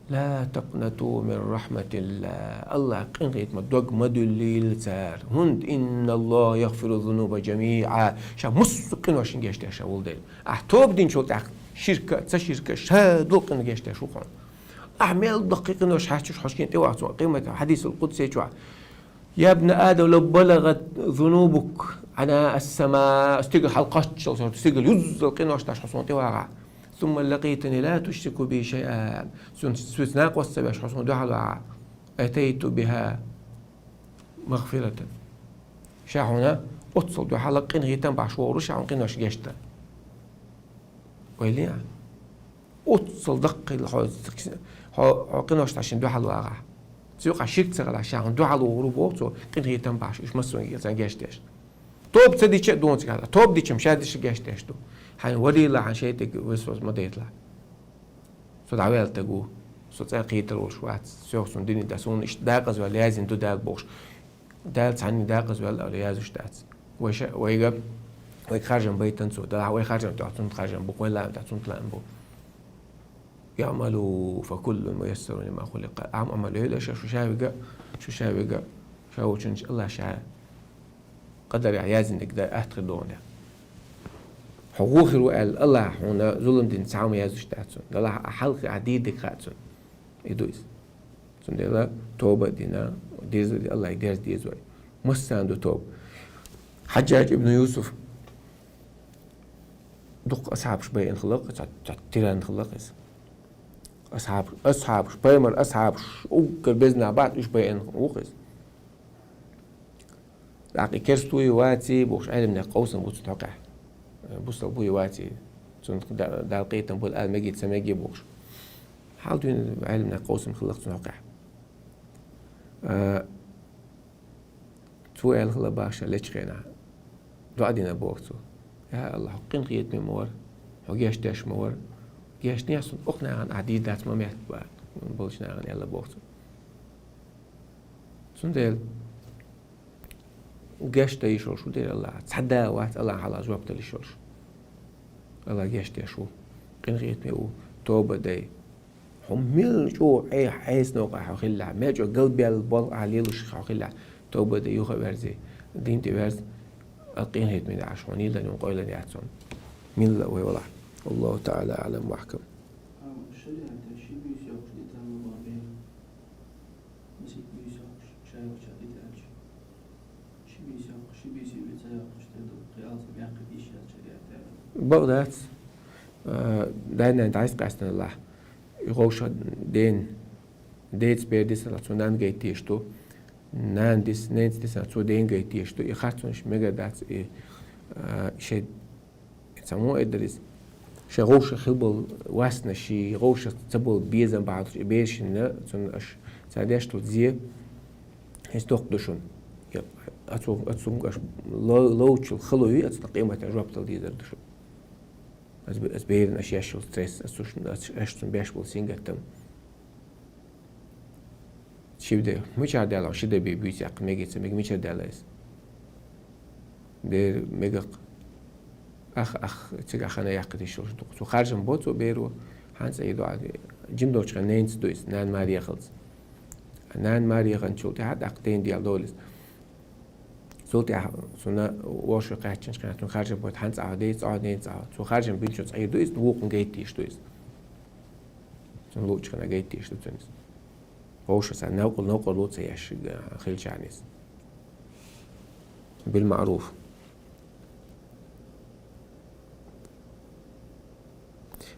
لا تقنطوا من رحمة الله. Аллахь къинхетамах дог ма дуьллийла цара. ХӀунда إن الله يغفر الذنوب جميعا. Ша массо а къиношна гечдеш ша волу Дела. Ахь тоба динчул тӀаьхьа ширка а, ца ширка а, ша долу къина гечдеш ву хьуна. Ахь мел даккхий къинош хьаьччуш хьо шена тӀе вахча, къематан хьадисул къудси чохь: يا ابن آدم لو بلغت ذنوبك عنان السماء. Стигала хьалакхаччалц, стигала юззал къинош даш хьо суна тӀе вагӀахь. ثم لقيتني لا تشرك بي شيئا. Суна, суьца накъост ца беш хьо суна дуьхьал вагӀахь. أتيت بها مغفرة. Ша хьуна оццул дуьхьал къинхетам бахьаш вогӀур ву ша хьуна къинош гечдан. Вай ле а? Оццул даккхийла хьо, хьо, хьо къинош даш шена дуьхьал вагӀахь. Цу юкъахь ширк ца хилахь, ша хьуна дуьхьал вогӀур ву боху цо, къинхетам бахьаш, уьш массо а царна гечдеш. Тоба ца дича а дуьйна цигахь, тоба дича-м ша дича гечдеш ду. Хьайна валийла, хьан шайтӀиг весвас ма дайталахь. Со дӀаваьлла стаг ву, со цӀа кхетар волуш вац, соьх цунна дуьне дац, суна иштта дакъазваьлла яздина ду Дала бохуш. Дала цхьанна дакъазваьлла аьлла яздеш дац. Вай ша-, вайга, вайга харжам байтан цо, делахь вай харжам тоьхна цунна харжам бу, вай лаам тоьхна цунна лаам бу. اعملوا فكل ميسر لما خلق. Ӏам-, Ӏамал йойла ша, шу ша вига, шу ша вига, ша волчунна Аллахь ша къадарехь яздинарг дан атта хир ду хьуна. Хьо вон хир ву аьлла, Аллахь хьуна зулам дина цхьа а ма яздеш дац цунна. Делахь ахь хьалха а дийриг хаьа цунна. И ду иза. Цундела тоба а дина, деза а ди, Аллахьа дерза деза вай. Массанена ду тоба. Хьаджжадж ибн Юсуф дукха асхьабаш байъина хилла-кх, цхьа, цхьа тиран хилла-кх из. Асхьаб-, асхьабаш, пайхамара асхьабаш, уггар беза нах бац, уж байъина ву-кх из. ТӀаккха керста вуй, ваций бохуш, Ӏеламнех къовсам бу цу хьокъехь. Бусалба вуй, ваций. Цунна Да-, Дала къинхетам бойла ала мегий, ца мегий бохуш. Хьал дуьйна Ӏеламнех къовсам хилла-кх цу хьокъехь. А, цо аьлла хилла бахьаш лечу хенахь, доӀа дина боху цо: «Я Аллахь, хьо къинхетаме ма вара, хьо гечдеш ма вара. Гечдехь суна, оха нахана ахь дийр дац ма моьтту боху, болчу нахана», — аьлла боху цо. Цундела гечдан йиш йолуш ву дера Аллахьа. Цхьа а да вац Аллахьан хьалха жоп дала йиш йолуш. Аллахь гечдеш ву, къинхетаме ву, тоба а дай. Хьо мел чӀогӀа Ӏе-, Ӏеса новкъахь хьо хиллехь, мел чӀогӀа галбаьлла болх ахь лелош хьо хиллехь, тоба а дай, юха а верзий, дин тӀе верза, Алла къинхетаме ду Ӏаш хьуна, нийлдан юн къойлан яц хьуна. Милла а вай валахь. Аллаху таӀала аӀлам ва ахькам. Амма шариатехь ши буьйса йоккхуш дитар ма бахьа бер. Масех буьйса йоккхуш, ша йоккхучохь дитар аьлча. Ши буьйса йоккхуш, ши буьйса ю ца йоккхуш, тера ду, кхин алсам яккхийта йиш яц шариатехь. Бакъ дац. А, дай-нанна дӀасакъаьстина Аллахь. И вовшах ден, деца бер дисалахь, цо нанна гайта дезаш ду. Нана дис-, ненца дисалахь, цо ден гайта дезаш ду. И харцонаш мегар дац, и, а, шайн Цхьаммо а эр дара иза. Шайн вовшах хила болу васнаш, шен вовшах ца болу безам бахьана долуш и берашна, цунна аша ца деш долу зе, иза доккха ду шуна. Я, оцу, оцу аша ло-, ловчул хало ю, оцу къематан жоп дала дезар ду шуна. Аса бе-, аса берана аша еш йолу стресс, аса цуьш-, аса аша цунна беш болу сингаттам. Ши де, мичара даьлла, ши де бе буьйса яккха мега ца мега, мичара даьлла иза? Бер мегакх. Ах, ах, цига хана яккха диш йолуш ду. Цо харжам бо цо беро, хьан цӀа йи доӀа де. Жим долчу хенахь ненца ду иза, нана маре яхалц. Нана маре яханчул тӀаьхьа тӀаккха ден дел долу иза. Цул тӀаьхьа цунна вовшах кхаьччинчу хенахь, цунна харжам бо хьан цӀа дей, цӀа ден цӀа. Цо харжам бинчул цӀа йи ду иза, вукхун гайта диш ду иза. Цунна луучу хенахь гайта диш ду цунна иза. Вовшашца новкъа-, новкъарло ца еш хилчарна иза. Билмаъруф.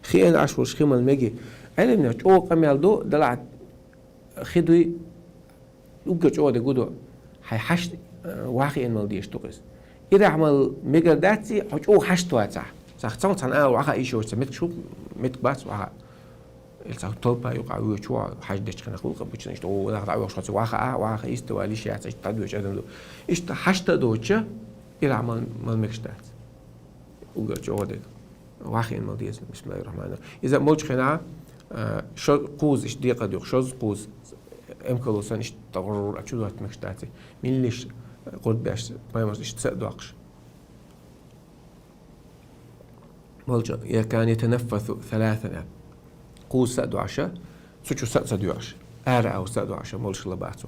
Хиъна Ӏаш волуш хи мала меги. Ӏеламнех чӀогӀа къамел ду, далахь хи дуй, уггар чӀогӀа де гу ду. Хьайн хьашт, э, ваха хиъна мала дезаш ду-кх иза. Ирахь мала мегар дац и, хьо чӀогӀа хьашт вацахь. Сах цхьаъ цхьана ала ваха йиш йоцу меттиг шу, меттиг бац ваха. Или цхьа толпа юкъахь воьдуш ву, хьаьждечу хенахь гӀуллакх а бу чу, иштта, о, нах дӀа а вахаш, хьо ца ваха а, ваха, иштта вала йиш яц, иштта дӀадоьдуш адам ду. Иштта хьашта а доцуча, ирахь мала, мала мегаш дац. Уггар чӀогӀа дерг. Ваха хиъна мала деза, бисмиллахир-рахманир-рахим. Иза молчу хенахь, а, шо-, кхуза иштта декъа дуьйху, шозза кхуза, эмкало санна иштта гӀур-гӀур а чу дохка мегаш дац. Милла иштта, а, гӀурд беш, пайхамарс иштта са а доккхуш. Молча, я кан ятанаффасу саласан. Кхуза са а доьхуш, цу чу са а ца доьхуш, ара а са а доьхуш, молуш хила бац цо.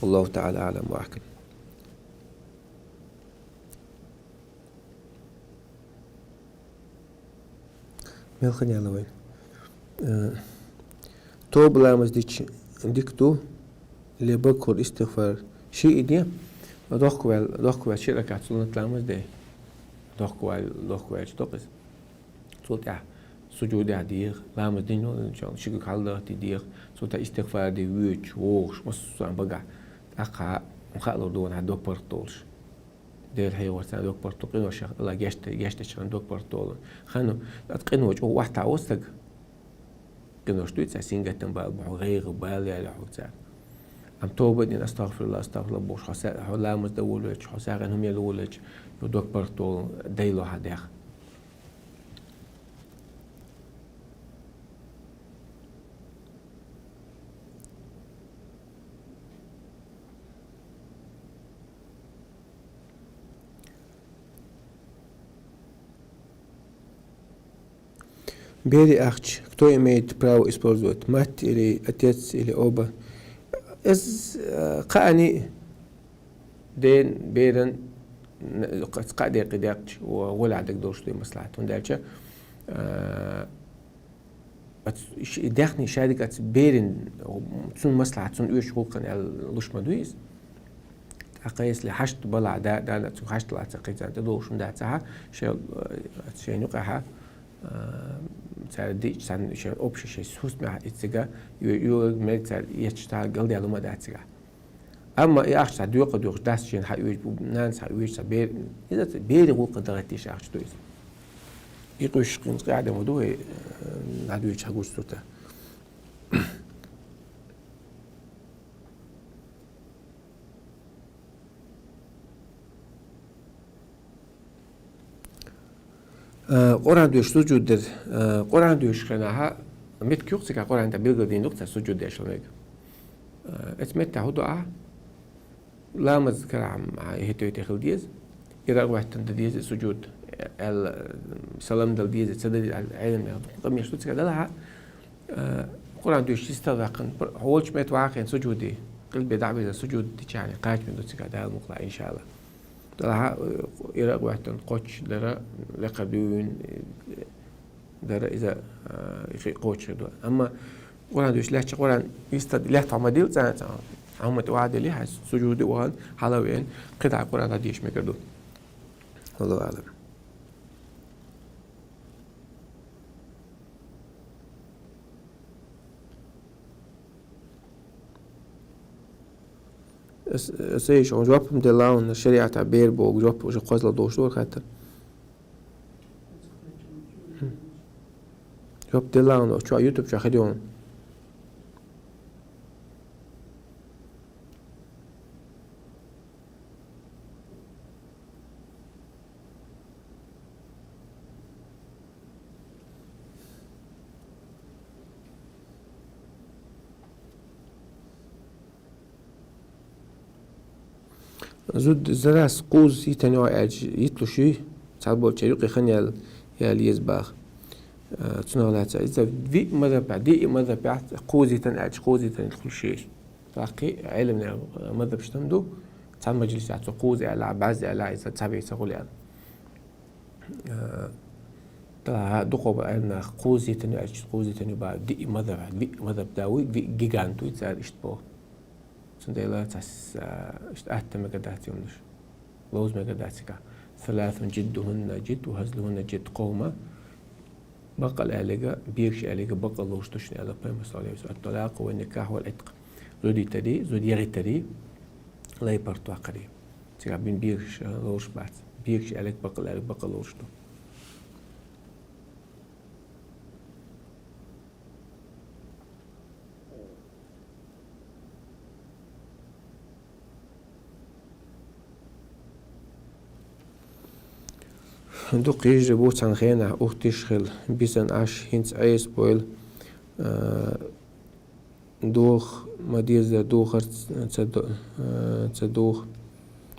Аллаху таӀала аӀлам ва ахькам. Мел хан яла вайн. Э, тоба ламаз дича дика ду, ле бакхур истигъфар ши и де, дохкаваьл-, дохкаваьлча ши ракаӀат суннат ламаз де. Дохкаваьл-, дохкаваьлча доккху иза. Цул тӀаьхьа сужудехь деха, ламаз дина волчохь ши гуг хьалдахти деха, цул тӀаьхьа истигъфар де воьдуш, вогӀуш, массо а багахь. ТӀаккха хьан хаалур ду ван хьан доккха паргӀат долуш. Дела хьехор царна доккха паргӀат, къиношах Алла гешт-, гештачарна доккха паргӀат долу. Ханна, ат къино чӀогӀа охьатаӀо стаг. Къинош дуьйцу, сингаттам бала бу хьо, гӀайгӀа бала яьлла хьо царна. Амма тоба дина, астагъфирулла, астагъфирулла бохуш, хьо са-, хьо ламаз дан волавелча, хьо сагӀина хӀума ян волавелча, ю доккха паргӀат долу, дайло хьан дех. Бере ахча, кто имеет право использовать? Мать или отец, или оба? Эс, э, кхаъни ден, беран, н-, кхаъ декъи декъча, ва-, валахь дерг долуш дуй маслахьат. ХӀунда аьлча, э, Ац-, ш-, даьхни шадерг аца берина, цун маслахьат, цун оьшучу гӀуллакхана аьлла луш ма дуй иза. ТӀаккха если хьашт балахь, да, да, цуьнга хьашт лаца кхийцан тӀедогӀуш хӀума дац ахьа, шел, э, шайна юкъахьа, э, цара диъча царна шен общий шайн хӀусамехь изцига, ю-, ю-, мега цара эцча та галдаьлла хӀума дац цигахь. Амма и ахча цхьа доькъа доькъуш дац шена хьаоьцуш, нанас хьаоьцуш, цхьа бер-, иза ца берийн гӀуллакха дагӀийтеш ахча ду иза. И къуьйсуш кхин къаьхьа ма ду вай, э, над вуьйчу хьагучу сурта. Э, Къуръан доьшуш сужуд дер. Э, Къуръан доьшучу хенахьа, меттиг ю-кх цигахь Къуръан тӀехь билгалдина ду-кх цара сужуд деш хила мега. Э, эцу меттехь хӀун ду ахьа? Ламаз карахь хӀетте-хӀетте хила деза. Иракъ хӀоьттина дан деза сужуд, аьлла, салам дала деза, ца дан деза, аьлла, Ӏеламнаха дукха къамелаш ду цигахь делахьа. Э, Къуръан доьшуш йистал ваьккхина, пр-, хьо волчу метта ваха хиъна сужуде, къилбе дӀа а вирзина сужуд дичахьана, кхачаме ду цигахь Дала мукъалахь, иншаАллахӀ. Делахьа, э, иракъ хӀоьттина кхоччуш дара, лекха дуьйна, э, дара иза, э, хи-, кхочуш хир ду. Амма Къуръан доьшуш лаьттача Къуръан йистал лаьтта хьо ма дилла цӀа, цӀа, хьамма тӀе ваха делахь, хьайн сужуде вахана, хьала а веана, кхидӀа Къуръан дӀадеша мегар ду. Валлаху аӀлам. Ас-, ас иш, хьуна жоп-м делла хьуна, шариӀатехь бер боху жоп уже кхозлагӀа долуш ду хӀара хаттар. Жоп делла хьуна, чохь, YouTube чохь хир ю хьуна. Зуда зарас кхузза йитина йо аьлча, йитлуш юй, цхьаболчеран юкъе хан ял-, яла еза баха. Э, цунах лаьцна иза виъ мазхӀабехь, диъ мазхӀабехь кхузза йитина аьлча, кхузза йитина хуьлуш ю иза. ТӀаккха Ӏеламнехан мазхӀабаш там ду, цхьана мажлисехь цо кхузза аьлла, бӀаьзза аьлла, иза цхьаберш ца хуьлу аьлла. Э, тӀаккха дукхахболу Ӏеламнах кхузза йитина ю аьлча, кхузза йитина ю боху, диъ мазхӀаб, виъ мазхӀаб да вуй, виъ гигант вуй цара иштта боху. Цундела цхьа с-, а, иштта атта мегар дац юмнаш. Ловза мегар дац цигахь. Саласун жиддухӀунна жидд ва хӀазлухӀунна жидд кховма. Баккъал аьлларг, бегаш аьлларг баккъал ловш ду шуна аьлла Пайхамара, саллаллаху Ӏалайхи ва саллам. Ат-талакъу ва никахь вал Ӏитк. Зуда йитари, зуда ягӀийтари, лай-паргӀат ваккхари. Цигахь бина бегаш, а, ловш бац. Бегаш аьлларг баккъал аьлларг баккъал ловш ду. Дукха йижарий бу цхьана хенахь, уьттуш хилла, бисина Ӏаш, хӀинца Ӏеса бойла, а, доху ма дезара духар ц-, ца до-, а, ца духу.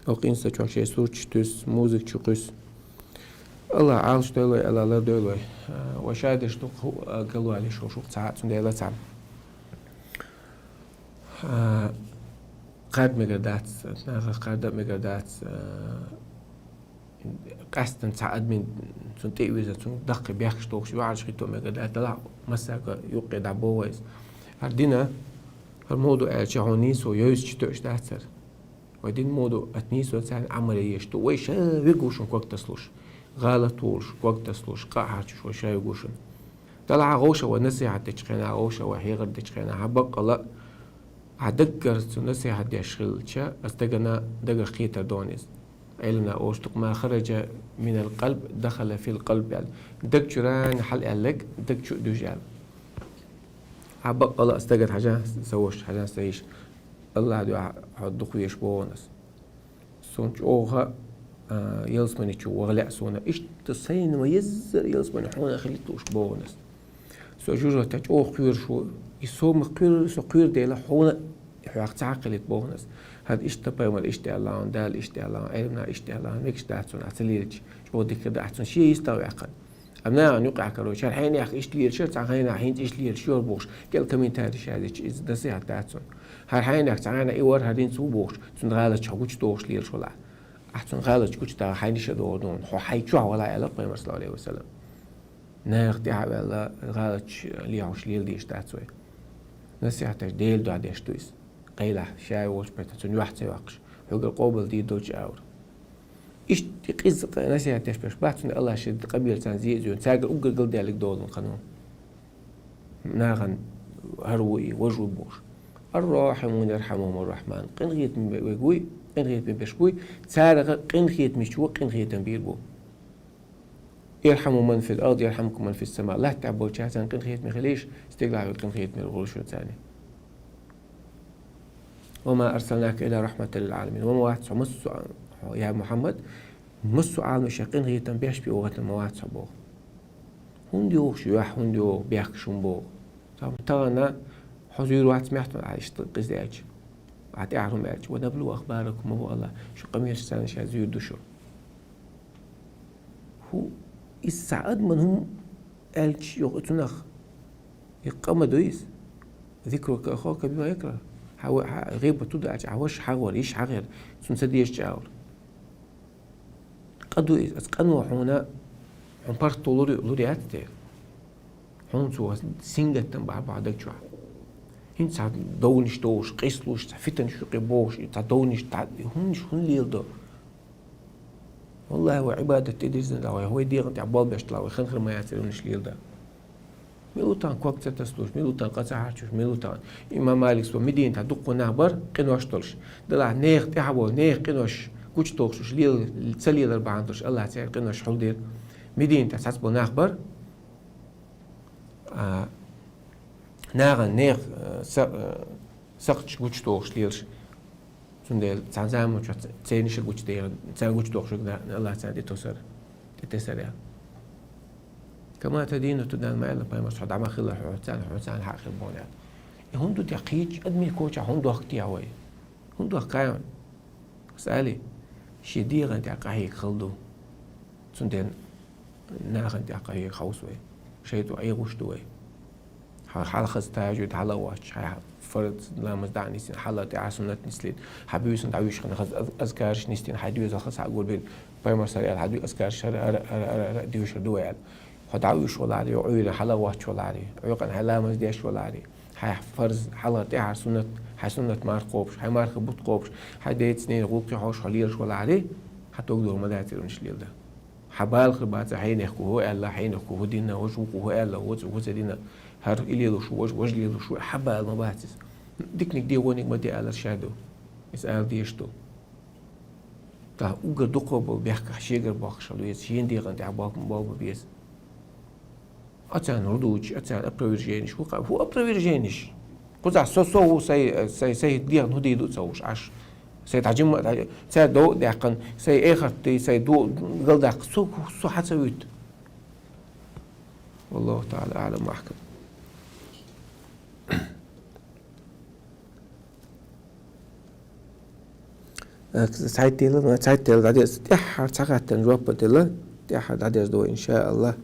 Оцу къинса чохь шайн сурташ туьсу, музыка чу кхуьссу. АллахӀа Ӏалашдойла вай, АллахӀа лардойла вай. А, вай ша дерш дукха хӀу-, а, галвалийша хӀума цхьа а, цундела цхьа. А, кхаьрда мегар дац, нахах кхаьрда а мегар дац, а, къаьстина цхьа адамийн цунна тӀе а вирзина, цунна даккхий бехкаш дохуш, юьхьӀаьржа хӀитто мегар дац, делахь массаьрга юккъе дӀабоху вай иза. ХӀара дина, хӀара муха ду аьлча, хьуна нийсо йовзачу тоьаш дац хӀара. Вай дина муха ду, ат нийсо царна Ӏамал еш ду. Вай ша вигу шуна ког тасалуш, гӀалат волуш, ког тасалуш, къа а хьарчош вай ша вигу шуна. Делахь хьан гӀовша вай насихьат дечу хенахь, гӀовша вай хьехар дечу хенахь, хьан баккъала а, хьан даггара цу насихьат деш хилча, ас дагана дагах кхетар дона иза. Ӏеламнаха олуш ду-кх: «Ма хараджа минал къалб, дахала фил къалб», – аьлла. Даг чуьра хьала аьлларг даг чу а дуьжу аьлла. Хьан баккъала а ас дагара хьажа сан ваша, хьажа сан йиша. АллахӀ дуьхьа хьо дукха везаш боху ас. Суна чӀогӀа, а, ялсамани чу ваха лаьа суна. Иштта сайна ма еззара ялсамани хьуна хилийта лууш боху ас. Со жожагӀатехь чӀогӀа кхоьруш ву. И со ма кхоьру, со кхоьру дела хьуна хьох ца хьакхилийта боху ас. ХӀара иштта пайхамар иштта аьлла хьуна, Дала иштта аьлла хьуна, Ӏеламнаха иштта аьлла хьуна, мегаш дац суна ахь ца лелача, чӀогӀа дика дан ахь цунна шен йистах ваьккхина. Амма нахана юкъахь карочу, хӀара хьенех иштта лелаш яра, цхьана хенахь хӀинца иштта лелаш яра бохуш, кӀел комментарий язйича, иза насихьат дац цунна. ХӀара хьенех цхьана хенахь и вара, хӀара хӀинца ву бохуш, цунна гӀалаташ хьо гучудохуш лелаш валахь. Ахь цунна гӀалаташ гучудаха хьайна йиша догӀу дуна, хьо хьайн чохь вала аьлла Пайхамар, саллаллаху Ӏалайхи ва саллам. Наха тӀехьа а ваьлла, гӀалаташ лехьаш леладеш дац вай. Насихьаташ Делан духьа деш ду иза. Къайлахь, ша волча бетта цунна юхь ца йоаккхаш, хьогара къоабал дийр долча агӀор. Иштта къиза къа-, насихьат деш берш бац, цунна Аллахӏа ши къабелаца зе а зе, царгара уггар галдаьлларг долаш хиннав. Нахана хӀара ва из, вож ва бохуш. الراحمون يرحمهم الرحمن. Къинхетаме вайга вуй, къинхетаме берш буй, царах къинхетамечо къинхетам бийр бу. ارحموا من في الأرض يرحمكم من في السماء. Латта тӀа болчарна къинхетаме хилийша, стигалахь къинхетаме хул шуна царна. وما أرسلناك إلا رحمة للعالمين. Ва ма вац хьо массо а, я Мухьаммад, массо а Ӏаламашта къинхетам беш бе вахийтина ма вац хьо боху. ХӀунда йохуш юьхь, хӀунда йоху бехкаш хӀун боху? Тахана хьо зуьйр вац мехтан Ӏа иштта къиза аьлча. Ӏа тӀаьхьа хӀума аьлча. ونبلو أخباركم, ма бу Аллахь, шу къамелаш санна ша зуьйр ду шу. ХӀу, иза цхьа адаман хӀума аьлча, йоху цунах, и къа ма ду иза. ذكرك أخاك بما يكره. Хьан ва-, хьан гӀийбат ду аьлча, хьан ваша хьагӀор, йиша хьагӀор, цунна ца дезача агӀор. Къа ду иза, аса къа ма хьуна, хьуна паргӀато лур, лур яц те. Хьуна цо сингаттам бахьа бахьа даг чохь. ХӀинца цхьа довнаш довуш, къийсалуш, цхьа фитанаш юкъе бохуш, цхьа довнаш, цхьа хӀуманаш хӀунда леладо? Валлахьи, вай Ӏибадат тӀедирзина дӀа, вай, вай дегӀан тӀехь болх беш дӀа, вай хан хир ма яцара хӀуманаш леладан. Мила ву тахана ког ца тасалуш, мила ву тахана къа ца хьарчош, мила ву тахана. Имам Маликс бо Мединатехь дуккха нах бара къинош долуш. Делахь нехан тӀаьхьа болу, нехан къинош гучутохуш, уьш лела-, ца лелар бахьана долуш, Аллахь церан къинош хьулдира. Мединатехь цхьацца болу нах бара, а, нахана нехан, а, са-, а, сакхташ гучутохуш лелаш. Цундела цхьана заманчохь ц-, цернаш а гучудехира, царна гучудохуш верг Аллахь царна тӀетосар, тӀетесар аьлла. كما تدين تدان ма аьлла пайхамарс, хьо дӀа ма хилла, хьо царна, хьо царна хьакъ хир бу аьлла. И хӀунда ду те кхечу адамийн кочахь хӀунда дохку те вай? ХӀунда дохку кхайна? Ас али, шен дегӀан тӀехь къахьега хала ду. Цундела нахана тӀехь къахьега хьовса вай. ШайтӀа Ӏехуш ду вай. Хьан хьалхаза тажуд хьала а воцуш, хьайн фарз ламаз дӀа а нисдина, хьала тӀаьхьа суннат нислийна, хьан буьйсанна дӀавуьжучу хенахь аз-, азкараш нисдина, хьайн доьзалхаза хьагулбина, пайхамарс хӀара аьлла, хьан дуьйна азкараш хӀара, хӀара, хӀара, хӀара, хӀара а дуьйшур ду вай аьлла. Хьо дӀавуьжуш валахьари, Ӏуьйранна хьала а воцуш валахьари, Ӏуьйкъана хьайн ламаз деш валахьари, хьайн фарз хьала тӀаьхьа суннат, хьайн суннат марха кхобуш, хьайн марха бутт кхобуш, хьайн деца ненан гӀуллакхе хьовсуш хьо лелаш валахьари, хьан тог догӀу ма дацара хӀуманаш леладан. Хьан бала хир бацара хьенех кху хӀу аьлла, хьенех кху хӀу дина, важа ву кху хӀу аьлла, ваза ву хӀу ца дина, хӀара и лелуш ву, важа, важа лелуш ву, хьан бала ма бац иза. Диканиг дегӀониг ма де алар ша ду. Иза ала дезаш ду. ТӀаккха уггар дукхо болу бехкаш шегара бохкуш хила веза, шен дегӀан тӀехь болх ма беза. Ацарна хӀу дуучу, ацарна опровержениеш хӀу кха-, хӀу опровержениеш? Кхузахь со, со ву, сай, сай, сай дегӀан хӀу дийр ду ца хууш Ӏаш. Сай дӀа жимма а дӀа, цара дов а даьккхина, сай эхарт дий, сай ду-, галдаккха, со, со хьан ца вуьту? والله تعالى أعلم وأحكم. Э, цхьайтта дела, цхьайтта дела дӀадеза. ТӀаьххьара цхьа хаттарна жоп а дела, тӀаьххьара дӀадеза ду, иншааллах.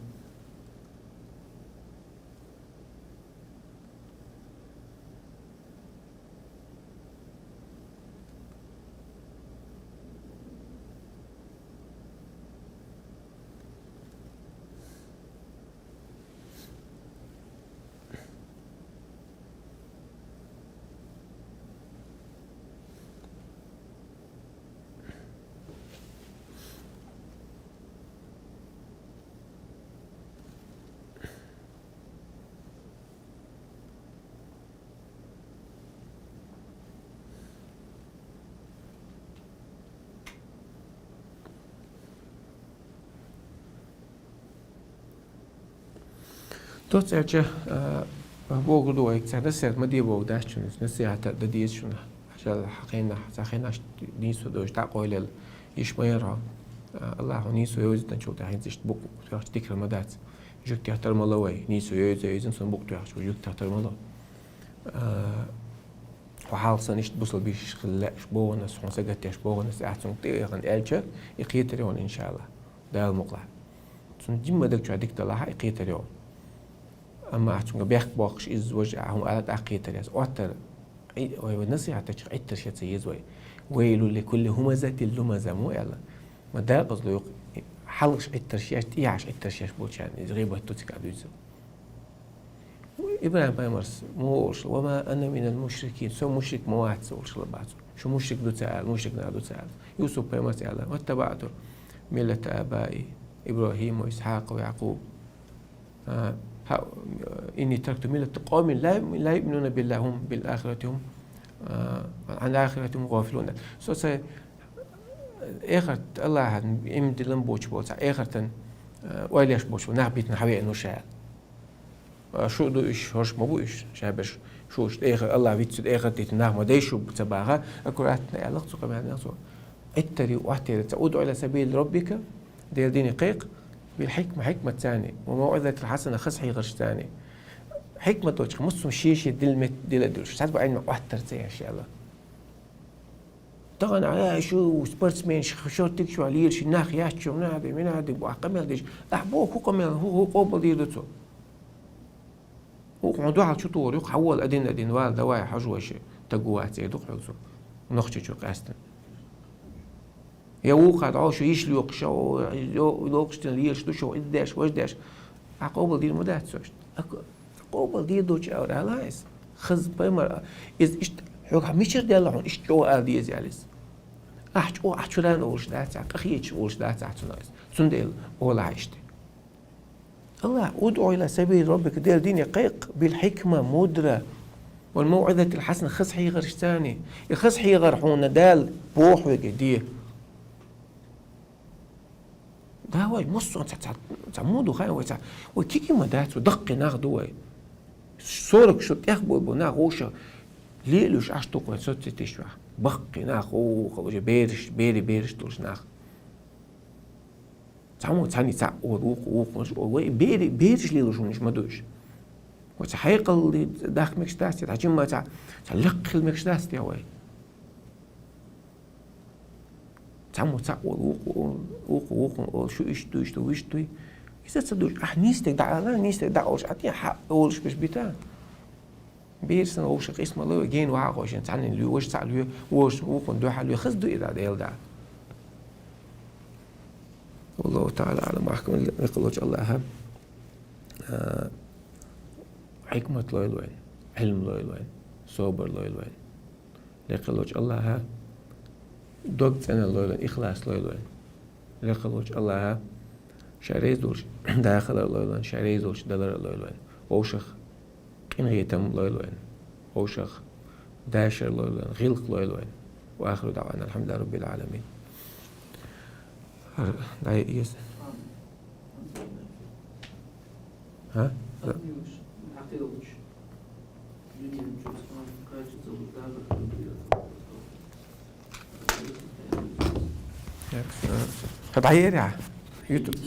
Доцца аьлча, а, бохург ду вай, цхьа насихьат ма де бохург дац шуна, насихьат а дан деза шуна. Хьажал хьан хенахь, цхьа хенахь нийсо дойуш дӀакъойлаелла йиш ма яра хьо. А, Аллахьо нийсо йовзийтинчул тӀаьхьа хӀинца иштта букъ тоьхча дикар ма дац. Жуьгтех тар ма ло вай, нийсо йовза-йовзина, цунна букъ тоьхча жуьгтех тар ма ло. А, хьо хьалха санна иштта бусалба йиш хила лаьаш бохург, хьуна сагатдеш бохург, ахь цунга тӀеэхна аьлча, и кхетар ю хьуна, иншааллах. Дала мукъалахь. Цунна жимма даг чохь дика далахь, и кхетар ю хьуна. Амма ахь цунга бехк боккхуш, иза важа а хӀума ала тӀаккха кхетар яц. Оттар, Ӏи-, вай, вай насихьат дечух Ӏиттарш ян ца еза вай. ويل لكل همزة لمزة мо аьлла. Ма дакъазло ю-кх, хьалхаш Ӏиттарш еш, тӀехьаш Ӏиттарш еш болчарна иза гӀийбат ду цига дуьйцу. ИбрахӀим пайхамарс ма олуш: «Ва ма ана минал мушрикин», со мушрик ма вац, олуш хилла бац. Шу мушрик ду ца аьлла, мушрик нах ду ца аьлла. Юсуп пайхамарс аьлла: «Ваттабаъту миллата абаи ИбрахӀима ва Исхьакъа ва ЯӀкъуб». А, хьа-, «Инни таракту миллата къавмин ла, ла юъминуна биллахи ва хум бил ахирати хум, а, ан ахирати хум гъафилун». Со ца эхарт Аллахьан иман дилан боч болу, цхьа эхартан, а, ойла еш боч болу нах битина хьавеана шу аьлла. А, шу ду уьш, хӀорш ма бу уьш, шаберш, шу уьш тӀеха-, Аллахь виццуьйту эхарт дитина нах ма дай шу ца баха, аккуратно аьлла цу къамелан цо. Ӏиттари, Ӏоттари ца: «УдӀу ила сабили роббика», Делан дине кхайкха, «бил хьикма», хьикмат царни, «ва мавъизатил хьасана», хаза хьехарш царни. Хьикмат долчу массо шен-шен дилла мет-, дила дуьлуш. Цхьацца бу Ӏилма Ӏоттар ца еш аьлла. Тахана, а, шу спортсменш, шортигаш ван лелаш, нах яц шу, нахь де, минахь де, бу ахь къамел деш. Ахь боху хӀу къамел, хӀу, хӀу къобал дийр ду цо. ХӀу хьуна дуьхьал чу тухур ю, хьавола, один-один вала, давай, хьожа вайша, тагу вац, эр ду хьоьга цо. Нохчийчу къаьстина. Я вукху дӀо шу йиш лоькхуш, шу ло-, лоькхуш дина лелаш ду, шу иза деш, важа деш. Ахь къобал дийр ма дац цо иштта. Ахь къобал дийр доцуш аьлла ала иза. Хаза пайхамар, иза иштта хьоьга мичара даьлла хьуна, иштта чӀогӀа ала деза аьлла иза. Ахь чӀогӀа ахь чуьрана олуш дац, ахь къахеташ олуш дац ахь цунах иза. Цундела олахь иштта. Аллахь: «УдӀу ила сабили роббика», Делан дине кхайкха, «бил хьикма», мудра, «вал мавъизатил хьасана», хаза хьехарш царни. И хаза хьехар хьуна Дала боху хьоьга де. Да вай, массо а ца, ца, ца муха ду хаьа вай, ца, вай кегий ма дац, вай даккхий нах ду вай. Сорок шу тӀех бу, бу нах вовшах лелуш Ӏаш ду вай соцсеташ чохь. Баккхий нах, вовшах уже бераш, бери бераш долуш нах. Цхьаммо цхьаьний цхьаъ олу, вукхо, вукхо, вай бери, бераш лелуш хӀуманаш ма ду уьш. Вай ца хьекъалли дахка мегаш дац те, хьажимма ца, ца лекха хила мегаш дац те вай. Цхьаммо цхьаъ олу, вукхо олу, вукхо, вукхо олу, шу иштта дуй, шу вуьшта дуй. Иза ца дуьйш, ахь нийса дерг дӀаала, нийса дерг дӀаолуш, ахь тӀе хьа олуш беш бита. Бераш санна вовшах къийса ма ло, гена ваха гӀо шен, цхьаннан лоь, важа цхьаъ лоь, вовшах вукхунна дуьхьал лоь, хаза ду иза Дела да. Валлаху таӀала аӀлам, ахкам лекха волчу Аллахьа, а, хьикмат лойла вайн, Ӏилм лойла вайн, собар лойла вайн. Лекха волчу Аллахьа дог цӀена лойла вайн, ихлас лойла вайн. Лекха волчу Аллахьа ша реза долуш дахалар лойла вайн, ша реза долуш далар лойла вайн. Вовшах къинхетам лойла вайн. Вовшах дашар лойла вайн, гӀиллакх лойла вайн. Ва ахиру даӀвана алхьамдулиллахӀи раббил Ӏаламин. ХӀара дӀаэца. ХӀа? ХӀа, дӀаера? YouTube.